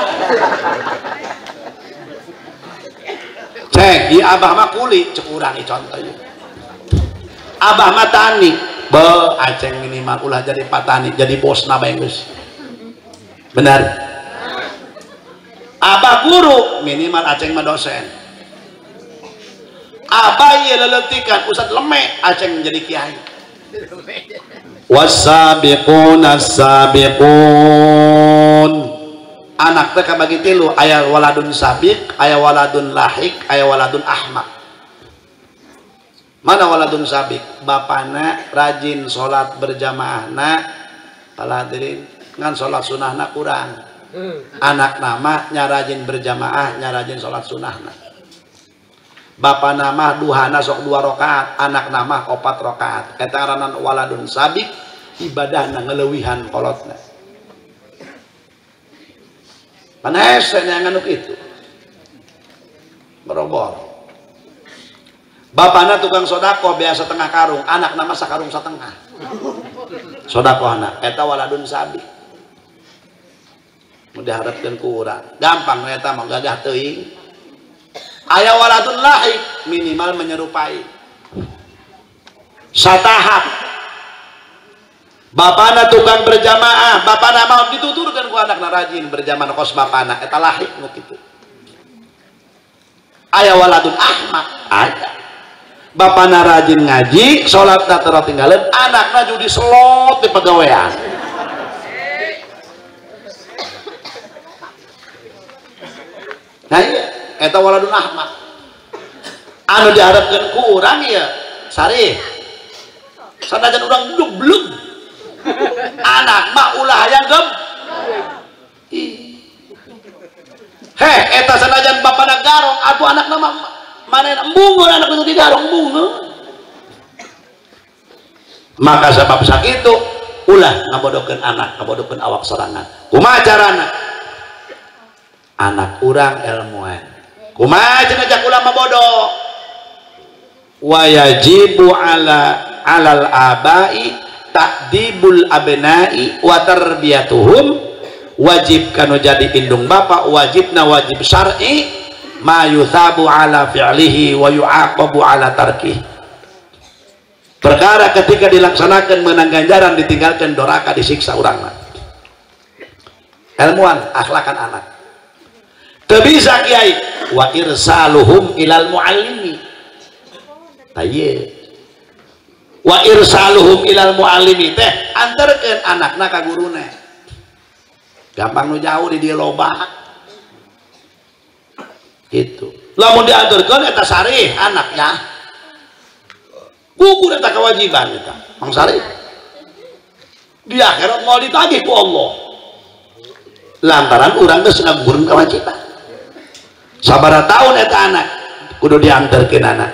Cek, ieu abah mah kuli, cek urang ieu contoh ieu. Abah mah tani, be aceng minimal ulah jadi patani, jadi bosna bae geus. Benar. Abah guru, minimal aceng mah dosen. Abah ieu leletikan ustad lemek, aceng jadi kiai. Wasabiqun as-sabiqun. Anak teh kabagi tilu, aya waladun sabiq, aya waladun lahik, aya waladun ahmak. Mana waladun sabiq? Bapana rajin salat berjamaahna, para hadirin ngan salat sunahna kurang. Anak nama nya rajin berjamaah, nya rajin salat sunahna. Bapak nama duhana sok 2 rakaat, anak nama 4 rakaat. Eta ngaranna waladun sabiq, ibadahna ngeleuwihan kolotna. Panes neangan nu kitu. Berobor. Bapana tukang sodako biasa setengah karung, anak nama sakarung setengah. Sodakohna eta waladun sabiq. Mun diharapkeun ku urang, gampang eta mah gagah teuing. Aya waladun lahik minimal menyerupai satahap. Bapana tukang berjamaah, bapana mau dituturkan ku anakna rajin berjamaah kos bapana eta lahik nu kitu. Aya waladun ahmak aya. Bapana rajin ngaji, salatna teu tinggalin, anakna judi slot di pagawean. Nah iya, eta waladun ahmak. Anu diharapkeun ku urang ieu sarih. Sanajan urang blug-blug. Anak mah ulah hayang gem. Heh, eta sanajan bapana garong atuh anakna mah mana embungeun anak itu digarong embungeun. Maka sebab sakitu Ulah ngabodokeun anak, ngabodokeun awak sorangan. Kumaha carana? Anak urang ilmuan. Kumaha cenah jak ulama bodoh? Wa yajibu ala alal abai ta'dibul abnai wa tarbiyatuhum. Wajib kanu jadi indung bapak, wajibna wajib syar'i ma yuthabu ala fi'lihi wa yu'aqabu ala tarkihi. Perkara ketika dilaksanakan menang ganjaran, ditinggalkan doraka, disiksa urang mah. Ilmuan akhlakan anak. Teu bisa kiai wa irsaluhum ilal muallimi. Tayy. Wa irsaluhum ilal muallimi teh anterkeun anakna ka guruna. Gampang nu jauh di dieu loba. Gitu. Lamun dianterkeun eta sarih anaknya. Gugur eta kewajiban eta. Mang sarih. Di akhirat mau ditagih ku Allah. Lantaran urang geus ngagugurkeun kewajiban. Sabaraha tahun eta anak kudu dianterkeun anak.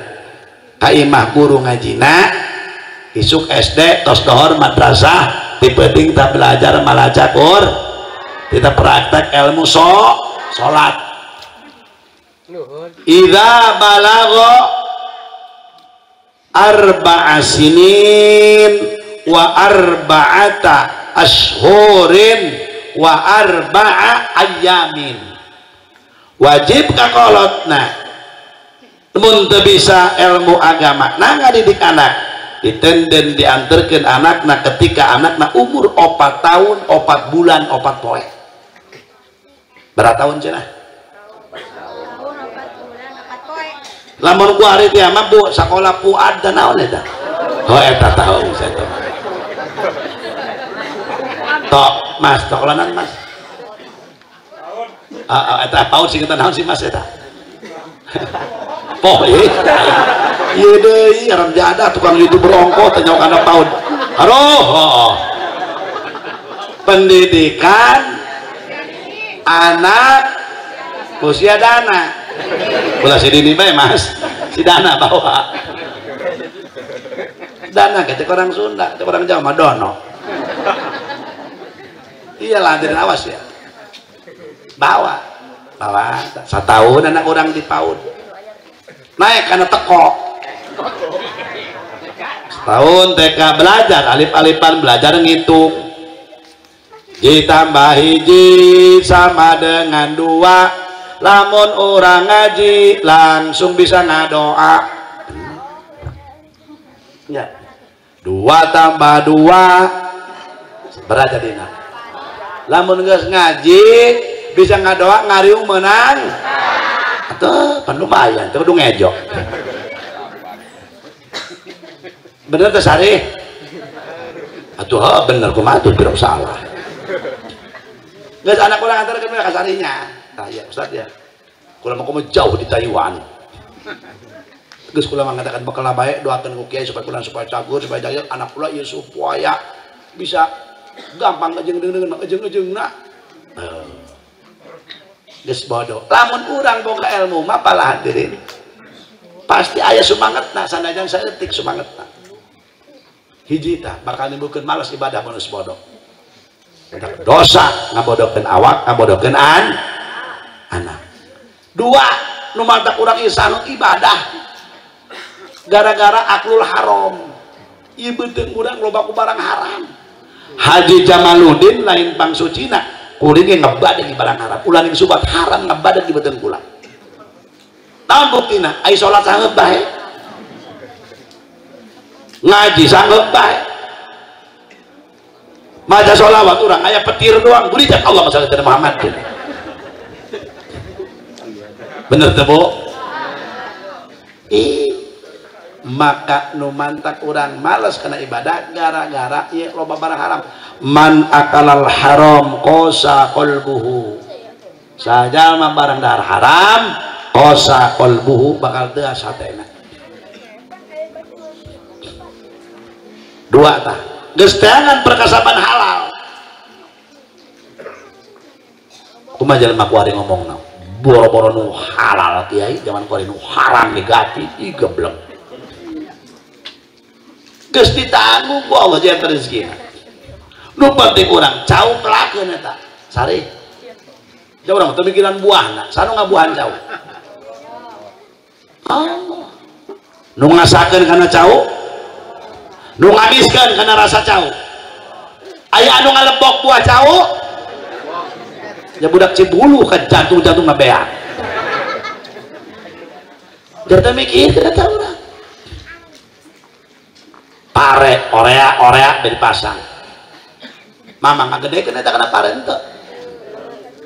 Ka imah guru ngajina, isuk SD tos dohor madrasah, ti peuting tak belajar malaca kur, kita praktek ilmu salat. Idza balagha arba'a sinin wa arba'ata ashhurin wa arba'a ayyamin. Wajib kakolotna mun teu bisa ilmu agama nah ngadidik anak ditenden diantarkeun anakna ketika anakna umur 4 tahun 4 bulan 4 poe. Berapa tahun cenah? Lamun ku hari teh mah bu sakola puad da naon eta? Oh eta tahu saya teh. Tok Mas, tokolanan Mas. Eta paud sing eta naon sih Mas eta? Poh ieu. Ieu deui haram jadah tukang YouTuber ongkoh teh nyawa kana paud. Aduh, oh. Pendidikan anak usia dana. Ulah si dini bae Mas. Si dana bawa. Dana kata orang Sunda, kata orang Jawa mah dono. Iyalah hadirin awas ya. Bawa. Bawa setahun anak orang di PAUD. Naik karena teko. Setahun TK belajar alif-alifan, belajar ngitung. Ditambah hiji sama dengan 2. Lamun orang ngaji langsung bisa ngadoa. Ya. 2 tambah 2 berat jadina. Lamun geus ngaji bisa ngadoa ngariung menang. Atuh pan lumayan teu kudu ngejo. Bener teh Sari? Atuh heuh bener kumaha tuh pirang salah. Geus anak urang antarkeun ka Sarinya. Nah, ya Ustaz ya. Kula mah kumaha jauh di Taiwan. Geus kula mengatakan bakal bae doakeun ku kiai supaya kula supaya cagur supaya jaya anak kula ieu supaya bisa gampang ejeng-deungeun ejeng-ejengna. Geus bodoh. Lamun urang boga ilmu mah palah hadirin. Pasti aya sumangetna sanajan saeutik sumangetna. Hiji tah bakal nimbulkeun malas ibadah mun geus bodoh. Dosa ngabodohkeun awak, ngabodohkeun anak. Dua, nu mantak urang isanu ibadah. Gara-gara aklul haram. Ieu beuteung urang loba ku barang haram. Haji Jamaluddin lain pangsucina, kuring ge ngebadeun di barang haram. Ulah ning subat haram ngebadeun di beuteung kula. Naon buktina? Ai salat sangeup bae. Ngaji sangeup bae. Maca sholawat urang aya petir doang, buri cak Allah masalah Muhammad. Bener teu Bu? Ih, maka nu mantak urang males kana ibadah gara-gara ieu loba barang haram. Man akalal haram kosa qalbuhu. Sajalma barang dahar haram kosa qalbuhu bakal teu hatena. Dua tah. Geus teangan perkasaban halal. Kumaha jelema kuari ngomongna? Boro-boro nu halal kiai, zaman kuari nu haram digati, ih geblek. Geus ditanggung ku Allah jeung rezekina. Nu penting urang cau pelakeun eta. Sari. Jauh urang teu mikiran buahna, sanu ngabuahan cau. Allah. Nu ngasakeun kana cau, nu ngabiskeun kana rasa cau. Aya anu ngalebok buah cau? Ya budak Cibulu kan jantung-jantung ngabeak. Jarta mikir kana cau urang. Pare, orea dari pasang. Mama ngagedekeun eta kana pare henteu.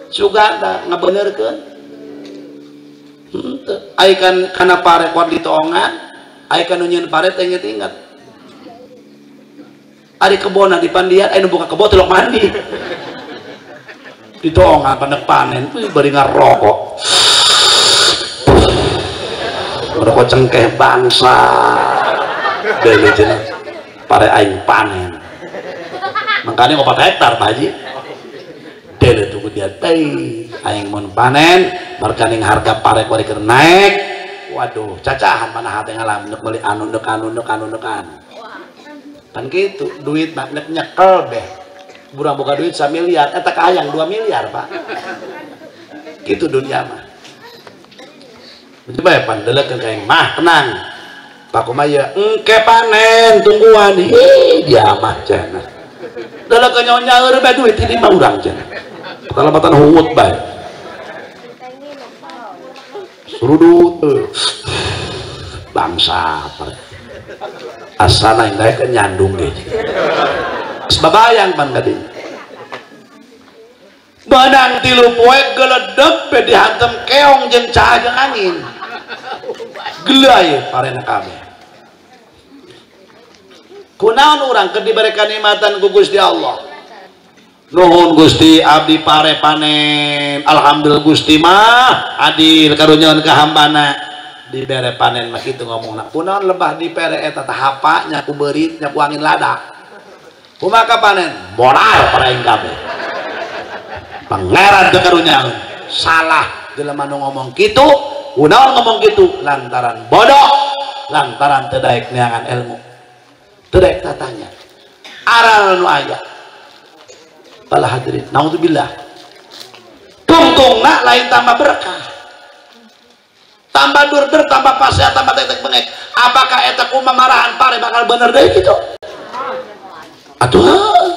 Sugan ngabenerkeun. Henteu. Ai kan kana pare kuat ditoongan, ai kan nu nyieun pare teh inget-inget. Ari kebona di pandian, ai nu buka kebo tilok mandi. Ditoongan pandek panen, bari ngarokok. Rokok cengkeh bangsa. Deui cenah. Pare aing panen. Makanya 4 hektar Pak Haji. Dele tunggu dia teh aing mun panen markaning harga pare kuari keur naik. Waduh, cacahan mana hate ngalam nek meuli anu nek anu nek anu nek anu. Pan kitu duit mah nek nyekel beh. Burang boga duit 1 miliar eta kahayang 2 miliar, Pak. Kitu dunia mah. Coba ya pan delekeun ka aing mah tenang. Pak kumaya engke panen tungguan hei dia mah cenah. Delekeun nyaur bae duit ini mah urang cenah. Kalamatan hungut bae. Surudut bangsa asana yang daek nyandung ge. Sebabayang pan kadinya. Benang 3 poe geledeg be dihantem keong jeung cah jeung angin. Gelai parena kabeh. Kunaon urang keur dibere kanikmatan ku Gusti Allah. Nuhun Gusti abdi pare panen. Alhamdulillah Gusti mah adil karunyaon ka hambana. Dibere panen mah kitu ngomongna. Kunaon lebah dipere eta tah hapa nya ku beurit nya ku angin lada. Kumaha panen? Moral para aing kabeh. Pangeran teu karunyaon. Salah jelema nu ngomong kitu, kunaon ngomong kitu lantaran bodoh, lantaran teu daek neangan ilmu. Teu daek tatanya. Aral nu aya. Bala hadirin, naudzubillah. Tungtungna lain tambah berkah. Tambah durder, tambah pasea, tambah tetek bengek. Apakah eta kumamarahan pare bakal bener deui kitu? Atuh,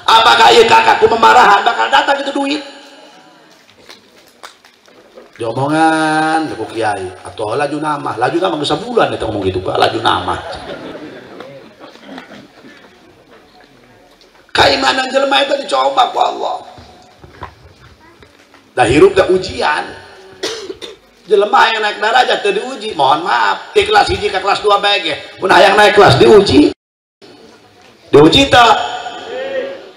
apakah ieu kakak kumamarahan bakal datang itu duit? Diomongan ku kiai, atuh laju nama geus sabulan eta ngomong kitu, Pak, laju nama. Keimanan jelema itu dicoba ku Allah. Dah hirup dah ujian. Jelema yang naik darajat teu diuji, mohon maaf, di kelas 1 ke kelas 2 bae ge. Mun hayang naik kelas diuji. Diuji teu?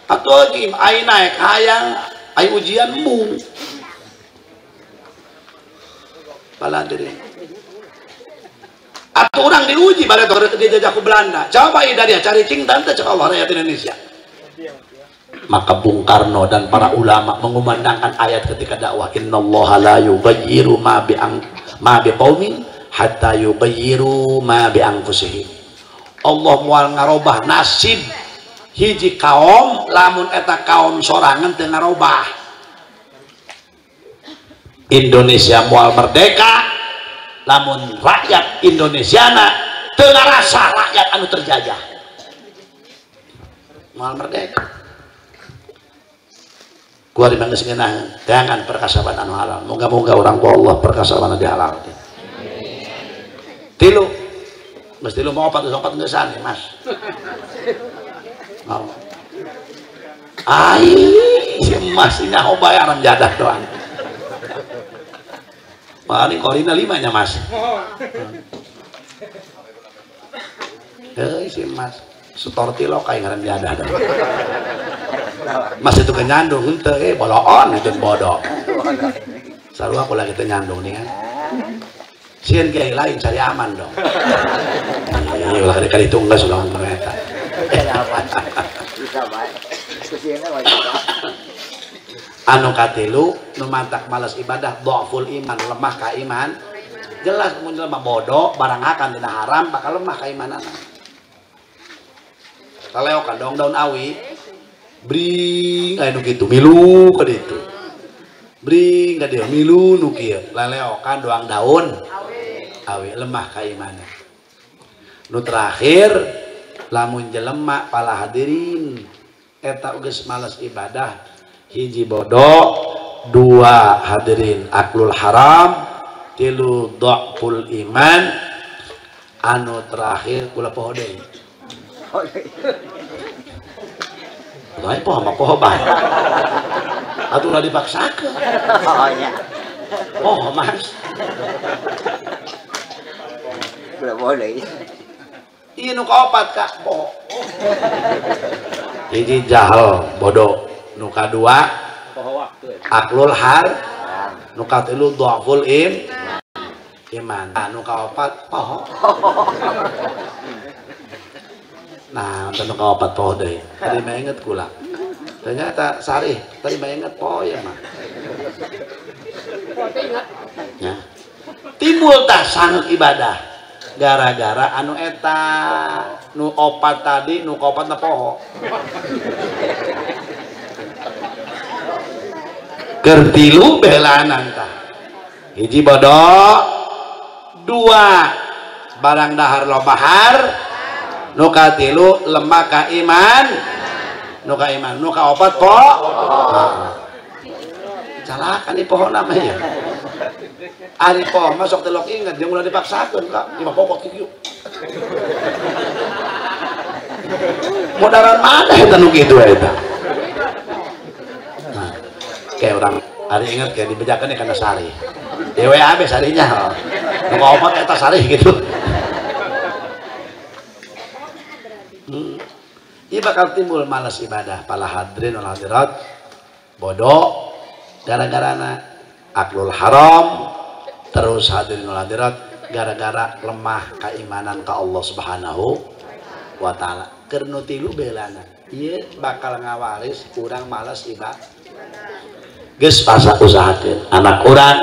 Atuh ai naik hayang ai ujian embung. Baladiri. Atuh urang diuji bade teh dijajah ku Belanda. Coba ieu dia cari cing tante cek Allah rakyat Indonesia. Maka Bung Karno dan para ulama mengumandangkan ayat ketika dakwah, innallaha la yughayyiru ma biqaumin hatta yughayyiru ma bi anfusihim. Allah moal ngarobah nasib hiji kaum lamun eta kaum sorangan teu ngarobah. Indonesia moal merdeka lamun rakyat Indonesiana teu ngarasa rakyat anu terjajah. Moal merdeka. Kuari manggeus ngeunah jangan perkasaban anu halal. Moga-moga urang ku Allah perkasaban dihalalkeun. Tilu. Geus tilu mau opat geusan ya, Mas. Mau. Ai, si Mas nyaho bae aram jadah doang. Paling korina 5 nya, Mas. Heuh si Mas, setor tilo kayak ngaran jadah doang. Mas itu kenyandung henteu boloon itu bodoh. Selalu aku lagi tenyandung nih kan. Sieun kiai lain cari aman dong. Iya ulah kali itu enggak sudah ngomong eta. Anu katilu nu mantak malas ibadah dhaful iman, lemah ka iman. Jelas mun jelema bodoh barang akan dina haram bakal lemah kaimanana. Kaleokan dong daun awi. Bring aya nu kitu milu ka ditu. Bring ka dieu milu nu kieu. Laleokan doang daun. Awi lemah keimanan. Nu terakhir lamun jelema pala hadirin eta geus malas ibadah, hiji bodoh, dua hadirin aklul haram, tilu dhaful iman, anu terakhir kula poho deui. Lain poho mah poho bae. Atuh ulah dipaksakeun. Poho mas.
Kula poho deui.
Ieu nu kaopat ka poho. Hiji jahal bodoh, nu kadua aklul har, nu katilu dhaful iman, nu kaopat poho. Nah, nu kaopat poho deui. Tadi mah inget kula. Ternyata sarih, tadi mah inget poho ya mah. Ya. Timbul tah sangeuk ibadah. Gara-gara anu eta nu opat tadi nu kaopat na poho. Keur tilu belanan tah. Hiji bodoh, dua barang dahar lobahar, nu katilu lemah ka iman, nu ka iman, nu kaopat poho. Calakan di poho namanya. Ari poho mah sok telok inget jeung ulah dipaksakeun ka imah pokok kieu. Modaran mana eta nu kitu eta. Nah, kayak orang ari inget kayak dibejakeun kana sari. DWAB sarinya. Nu kaopat eta sari gitu. Ieu bakal timbul malas ibadah pala hadirin wal hadirat. Bodoh gara-garana aklul haram, terus hadirin wal hadirat gara-gara lemah keimanan ka Allah Subhanahu wa taala. Keur nu tilu belana ieu bakal ngawaris urang malas ibadah. Geus pasa usahakeun anak urang,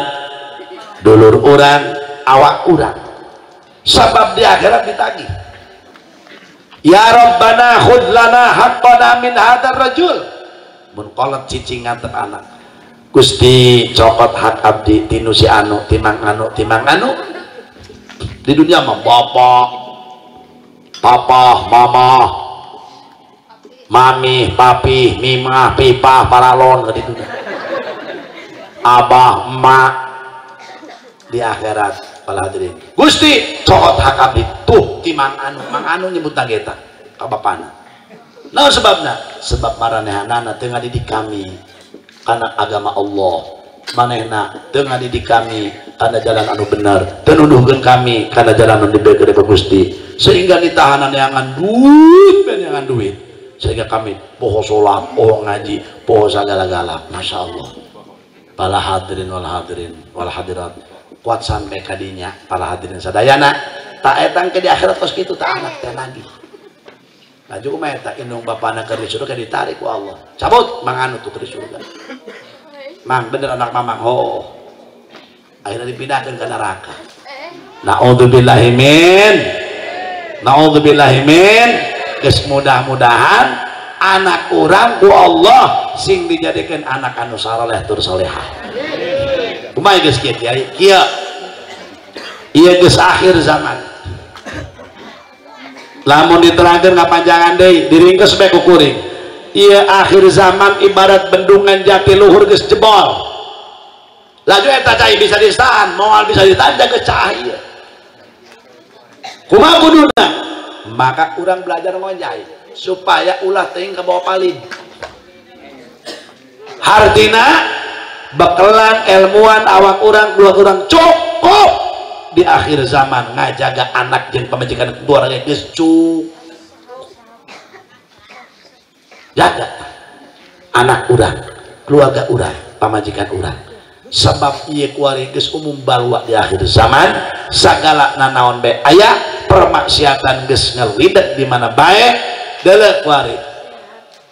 dulur urang, awak urang. Sabab di akhirat ditagih. Ya Rabbana khudh lana haqqana min hadzal rajul. Mun kolot cicing nganter anak. Gusti cokot hak abdi tinu si anu timang anu timang anu. Di dunia mah bapak, papa, mama, mami, papi, mimah, pipah, paralon di dunia. Abah, emak di akhirat para hadirin. Gusti cokot hak abdi tuh timang anu, mang anu nyebut eta ka bapana. Naon sebabna? Sebab maranehanana teu ngadidik kami karena agama Allah, manehna teu ngadidik kami karena jalan anu bener, teu nuduhkeun kami karena jalan anu diberi ku Gusti, sehingga ditahanan neangan duit neangan duit, sehingga kami poho salat, poho ngaji, poho sagala-gala. Masya Allah. Para hadirin wal hadirin wal hadirat, kuat sampai kadinya para hadirin sadayana, tak etang ke di akhirat kos kitu tak anak teh lagi. Laju kumaha eta indung bapana keur di surga ditarik ku Allah. Cabut manganu tuh ke surga. Mang bener anak mamang oh. Akhirnya dipindahkan ke neraka. Naudzubillahi min. Naudzubillahi min. Geus mudah-mudahan anak urang ku Allah sing dijadikan anak anu saleh tur salehah. Kumaha geus kieu kiai? Kieu. Ieu geus akhir zaman. Lamun diterangkan ngapanjangan deui, diringkes bae ku kuring. Ieu akhir zaman ibarat bendungan Jatiluhur geus jebol. Laju eta cai bisa ditahan, moal bisa ditahan geus cah ieu. Kumaha kuduna? Maka urang belajar ngonjai supaya ulah teuing ka bawa palin. Hartina bekelan ilmuan awak urang keluarga urang cukup di akhir zaman ngajaga anak jeung pamajikan keluarga geus cukup. Jaga anak urang, keluarga urang, pamajikan urang. Sebab ieu kuari geus umum balwa di akhir zaman, sagala nanaon bae aya, permaksiatan geus ngelidet di mana bae, deuleu kuari.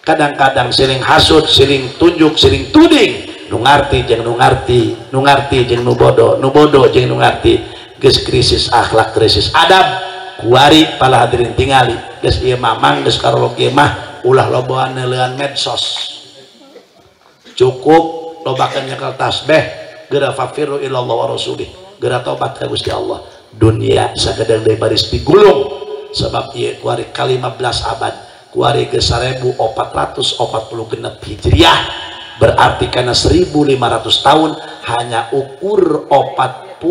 Kadang-kadang siling hasud, siling tunjuk, siling tuding, nu ngarti jeung nu ngarti, nu ngarti jeung nu bodoh, nu bodoh jeung nu ngarti. Geus krisis akhlak, krisis adab, kuari pala hadirin tingali, geus ieu mamang geus karolok ieu mah Ulah loboan neuleuan medsos. Cukup lobakeun nyekel tasbeh, geura fafirru ilallah wa rasulih, geura tobat ka Gusti Allah. Dunia sagedeung deui baris digulung sebab ieu kuari ka-15 abad, kuari ge 1446 Hijriah, berarti kana 1500 tahun hanya ukur 44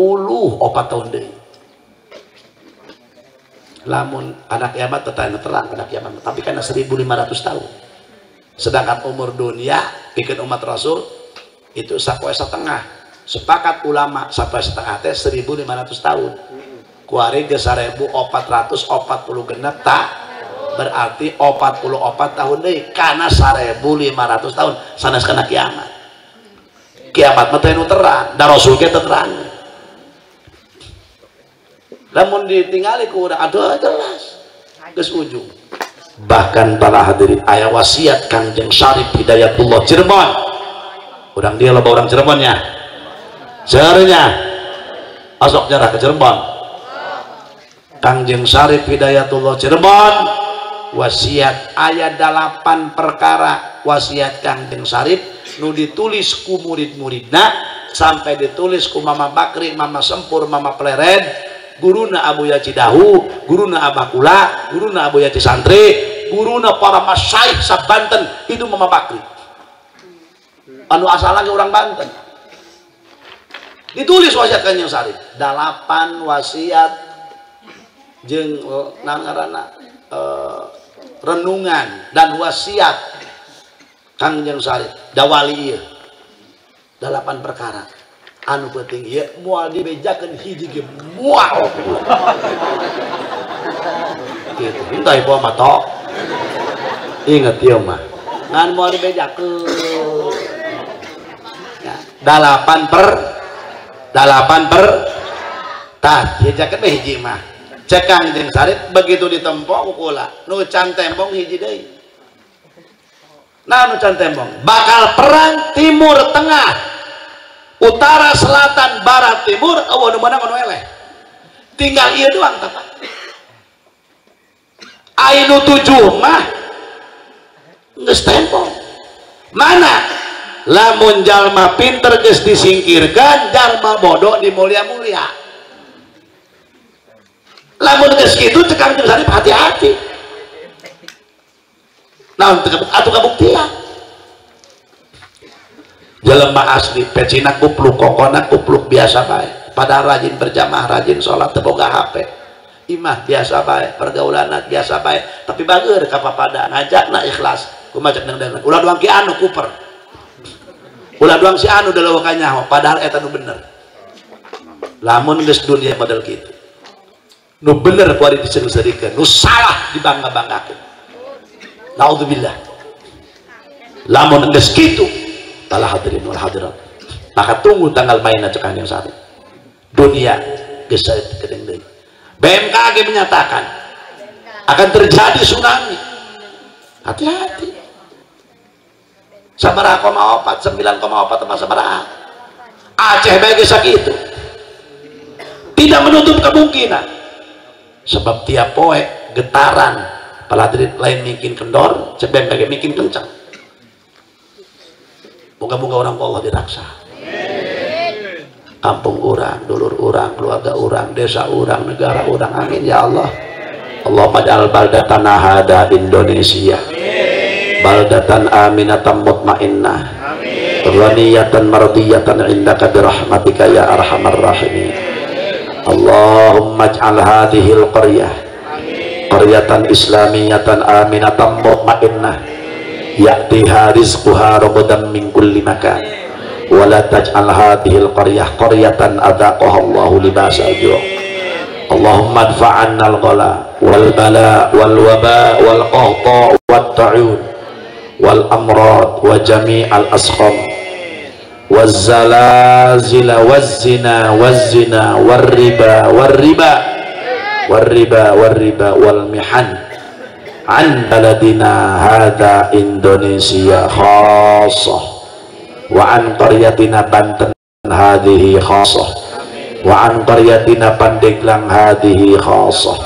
tahun deui. Lamun anak kiamat tetap terang anak kiamat, tapi karena 1500 tahun. Sedangkan umur dunia bikin umat Rasul itu sapoe setengah. Sepakat ulama sapoe setengah teh 1500 tahun. Kuari ge 1446 tak berarti 44 tahun deui kana 1500 tahun sanes kana kiamat. Kiamat mah teh nu terang, da Rasul ge teu terang. Lamun ditinggali ku urang aduh jelas geus ujung. Bahkan para hadirin aya wasiat Kangjeng Syarif Hidayatullah Cirebon. Urang dia loba urang Cirebonnya. Seurnya osok jarah ke Cirebon. Kangjeng Syarif Hidayatullah Cirebon wasiat aya 8 perkara wasiat Kangjeng Syarif nu ditulis ku murid-muridna sampai ditulis ku Mama Bakri, Mama Sempur, Mama Plered, guruna Abu Yaci Dahu, guruna Abah Kula, guruna Abu Yaci Santri, guruna para masyayikh sa-Banten itu Mama Bakri. Anu asal lagi orang Banten. Ditulis wasiat Kanjeng Syarif, 8 wasiat jeung ngaranna renungan dan wasiat Kangjeng Syarif dawali ieu. 8 perkara. Anu penting ieu moal dibejakeun hiji ge moal. Kitu henteu ieu mah tok. Ingat ieu mah. Ngan moal dibejakeun. Ya, 8 per tah dibejakeun we hiji mah. Cek Kangjeng Syarif begitu ditempo ku kula, nu can tembong hiji deui. Nah nu can tembong bakal perang Timur Tengah. Utara, selatan, barat, timur, eueuh nu meunang nu eleh. Tinggal ieu doang tah. Ai nu 7 mah geus tembong. Mana? Lamun jalma pinter geus disingkirkan, jalma bodoh dimulia-mulia. Lamun geus kitu cek Kangjeng Syarif hati-hati. Naon teu atuh kabuktian. Jelema asli pecina kupluk kokona kupluk biasa bae, padahal rajin berjamaah, rajin sholat, teu boga HP, imah biasa bae, pergaulan biasa bae, tapi bageur ka papada ngajakna ikhlas kumaha cek deung-deungeun ulah doang ki anu kuper, ulah doang si anu dalawa ka nyaho, padahal eta nu bener. Lamun geus dunia model kitu nu bener kuari diseuri-seurikeun, nu salah dibangga-banggakeun. Naudzubillah. Lamun geus kitu telah hadirin wal hadirat, maka tunggu tanggal mainna cek Kangjeng Syarif. Dunia geus geuning deui. BMKG menyatakan akan terjadi tsunami. Hati-hati. Sabaraha koma opat, 9,4 apa sabaraha. Aceh bae geus sakitu. Tidak menutup kemungkinan. Sebab tiap poe getaran para hadirin lain mungkin kendor, cek BMKG mungkin kencang. Moga-moga orang Allah diraksa. Kampung orang, dulur orang, keluarga orang, desa orang, negara orang. Amin ya Allah. Allahumma ij'al baldatana hada Indonesia baldatan aminatan mutmainnah ghaniyatan mardiyatan indaka birahmatika ya arhamar rahimin. Allahumma ij'al hadhil qaryah qaryatan islamiyatan aminatan mutmainnah ya'tiha rizquha ragadan min kulli makan wa la taj'al hadhil qaryah qaryatan adzaqaha Allahu libasal ju'. Allahumma adfa' 'anna al-ghala wal bala wal waba wal qahta wat ta'un wal amrad wa jami'al asqam waz zalazila waz zina waz zina war riba war riba war riba war riba wal mihan an baladina hada Indonesia khassah wa an qaryatina Banten hadhihi khassah wa an qaryatina Pandeglang hadhihi khassah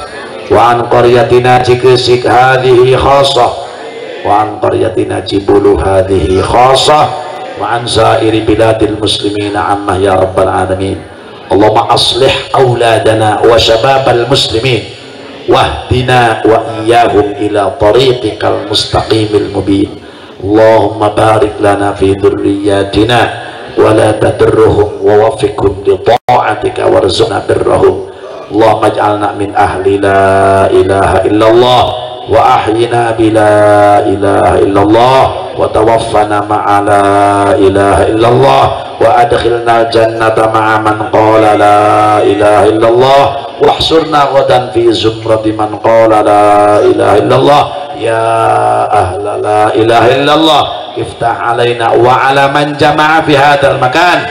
wa an qaryatina Cikesik hadhihi khassah wa
wa an qaryatina Cibulu hadhihi khassah wa an sairi biladil muslimina ammah ya rabbal alamin. Allahumma aslih auladana wa syababal muslimin wahdina wa iyyahum ila tariqikal mustaqimil mubin. Allahumma barik lana fi dzurriyyatina wa la tadurruhum wa waffiqhum li ta'atika warzuqna birrahum. Allahumma ij'alna min ahli la ilaha illallah wa ahyina bi la ilaha illallah wa tawaffana ma'a la ilaha illallah wa adkhilna jannata ma'a man qala la ilaha illallah wahsurna ghadan fi zumrati man qala la ilaha illallah. Ya ahla la ilaha illallah iftah alaina wa ala man jama'a fi hadzal makan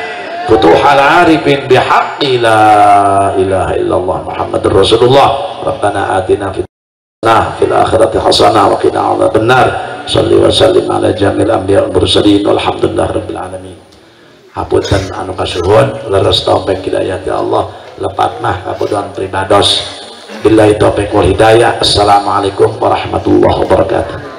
futuhal arifin bihaqqi la ilaha illallah Muhammadur Rasulullah. Rabbana atina fid fil akhirati hasanah wa qina adzabannar. Shalli wa sallim ala jamil anbiya wal mursalin walhamdulillahi rabbil alamin. Hapunten anu kasuhun leres taufik hidayah ya Allah, lepat mah kabodohan pribados. Billahi taufik wal hidayah. Assalamualaikum warahmatullahi wabarakatuh.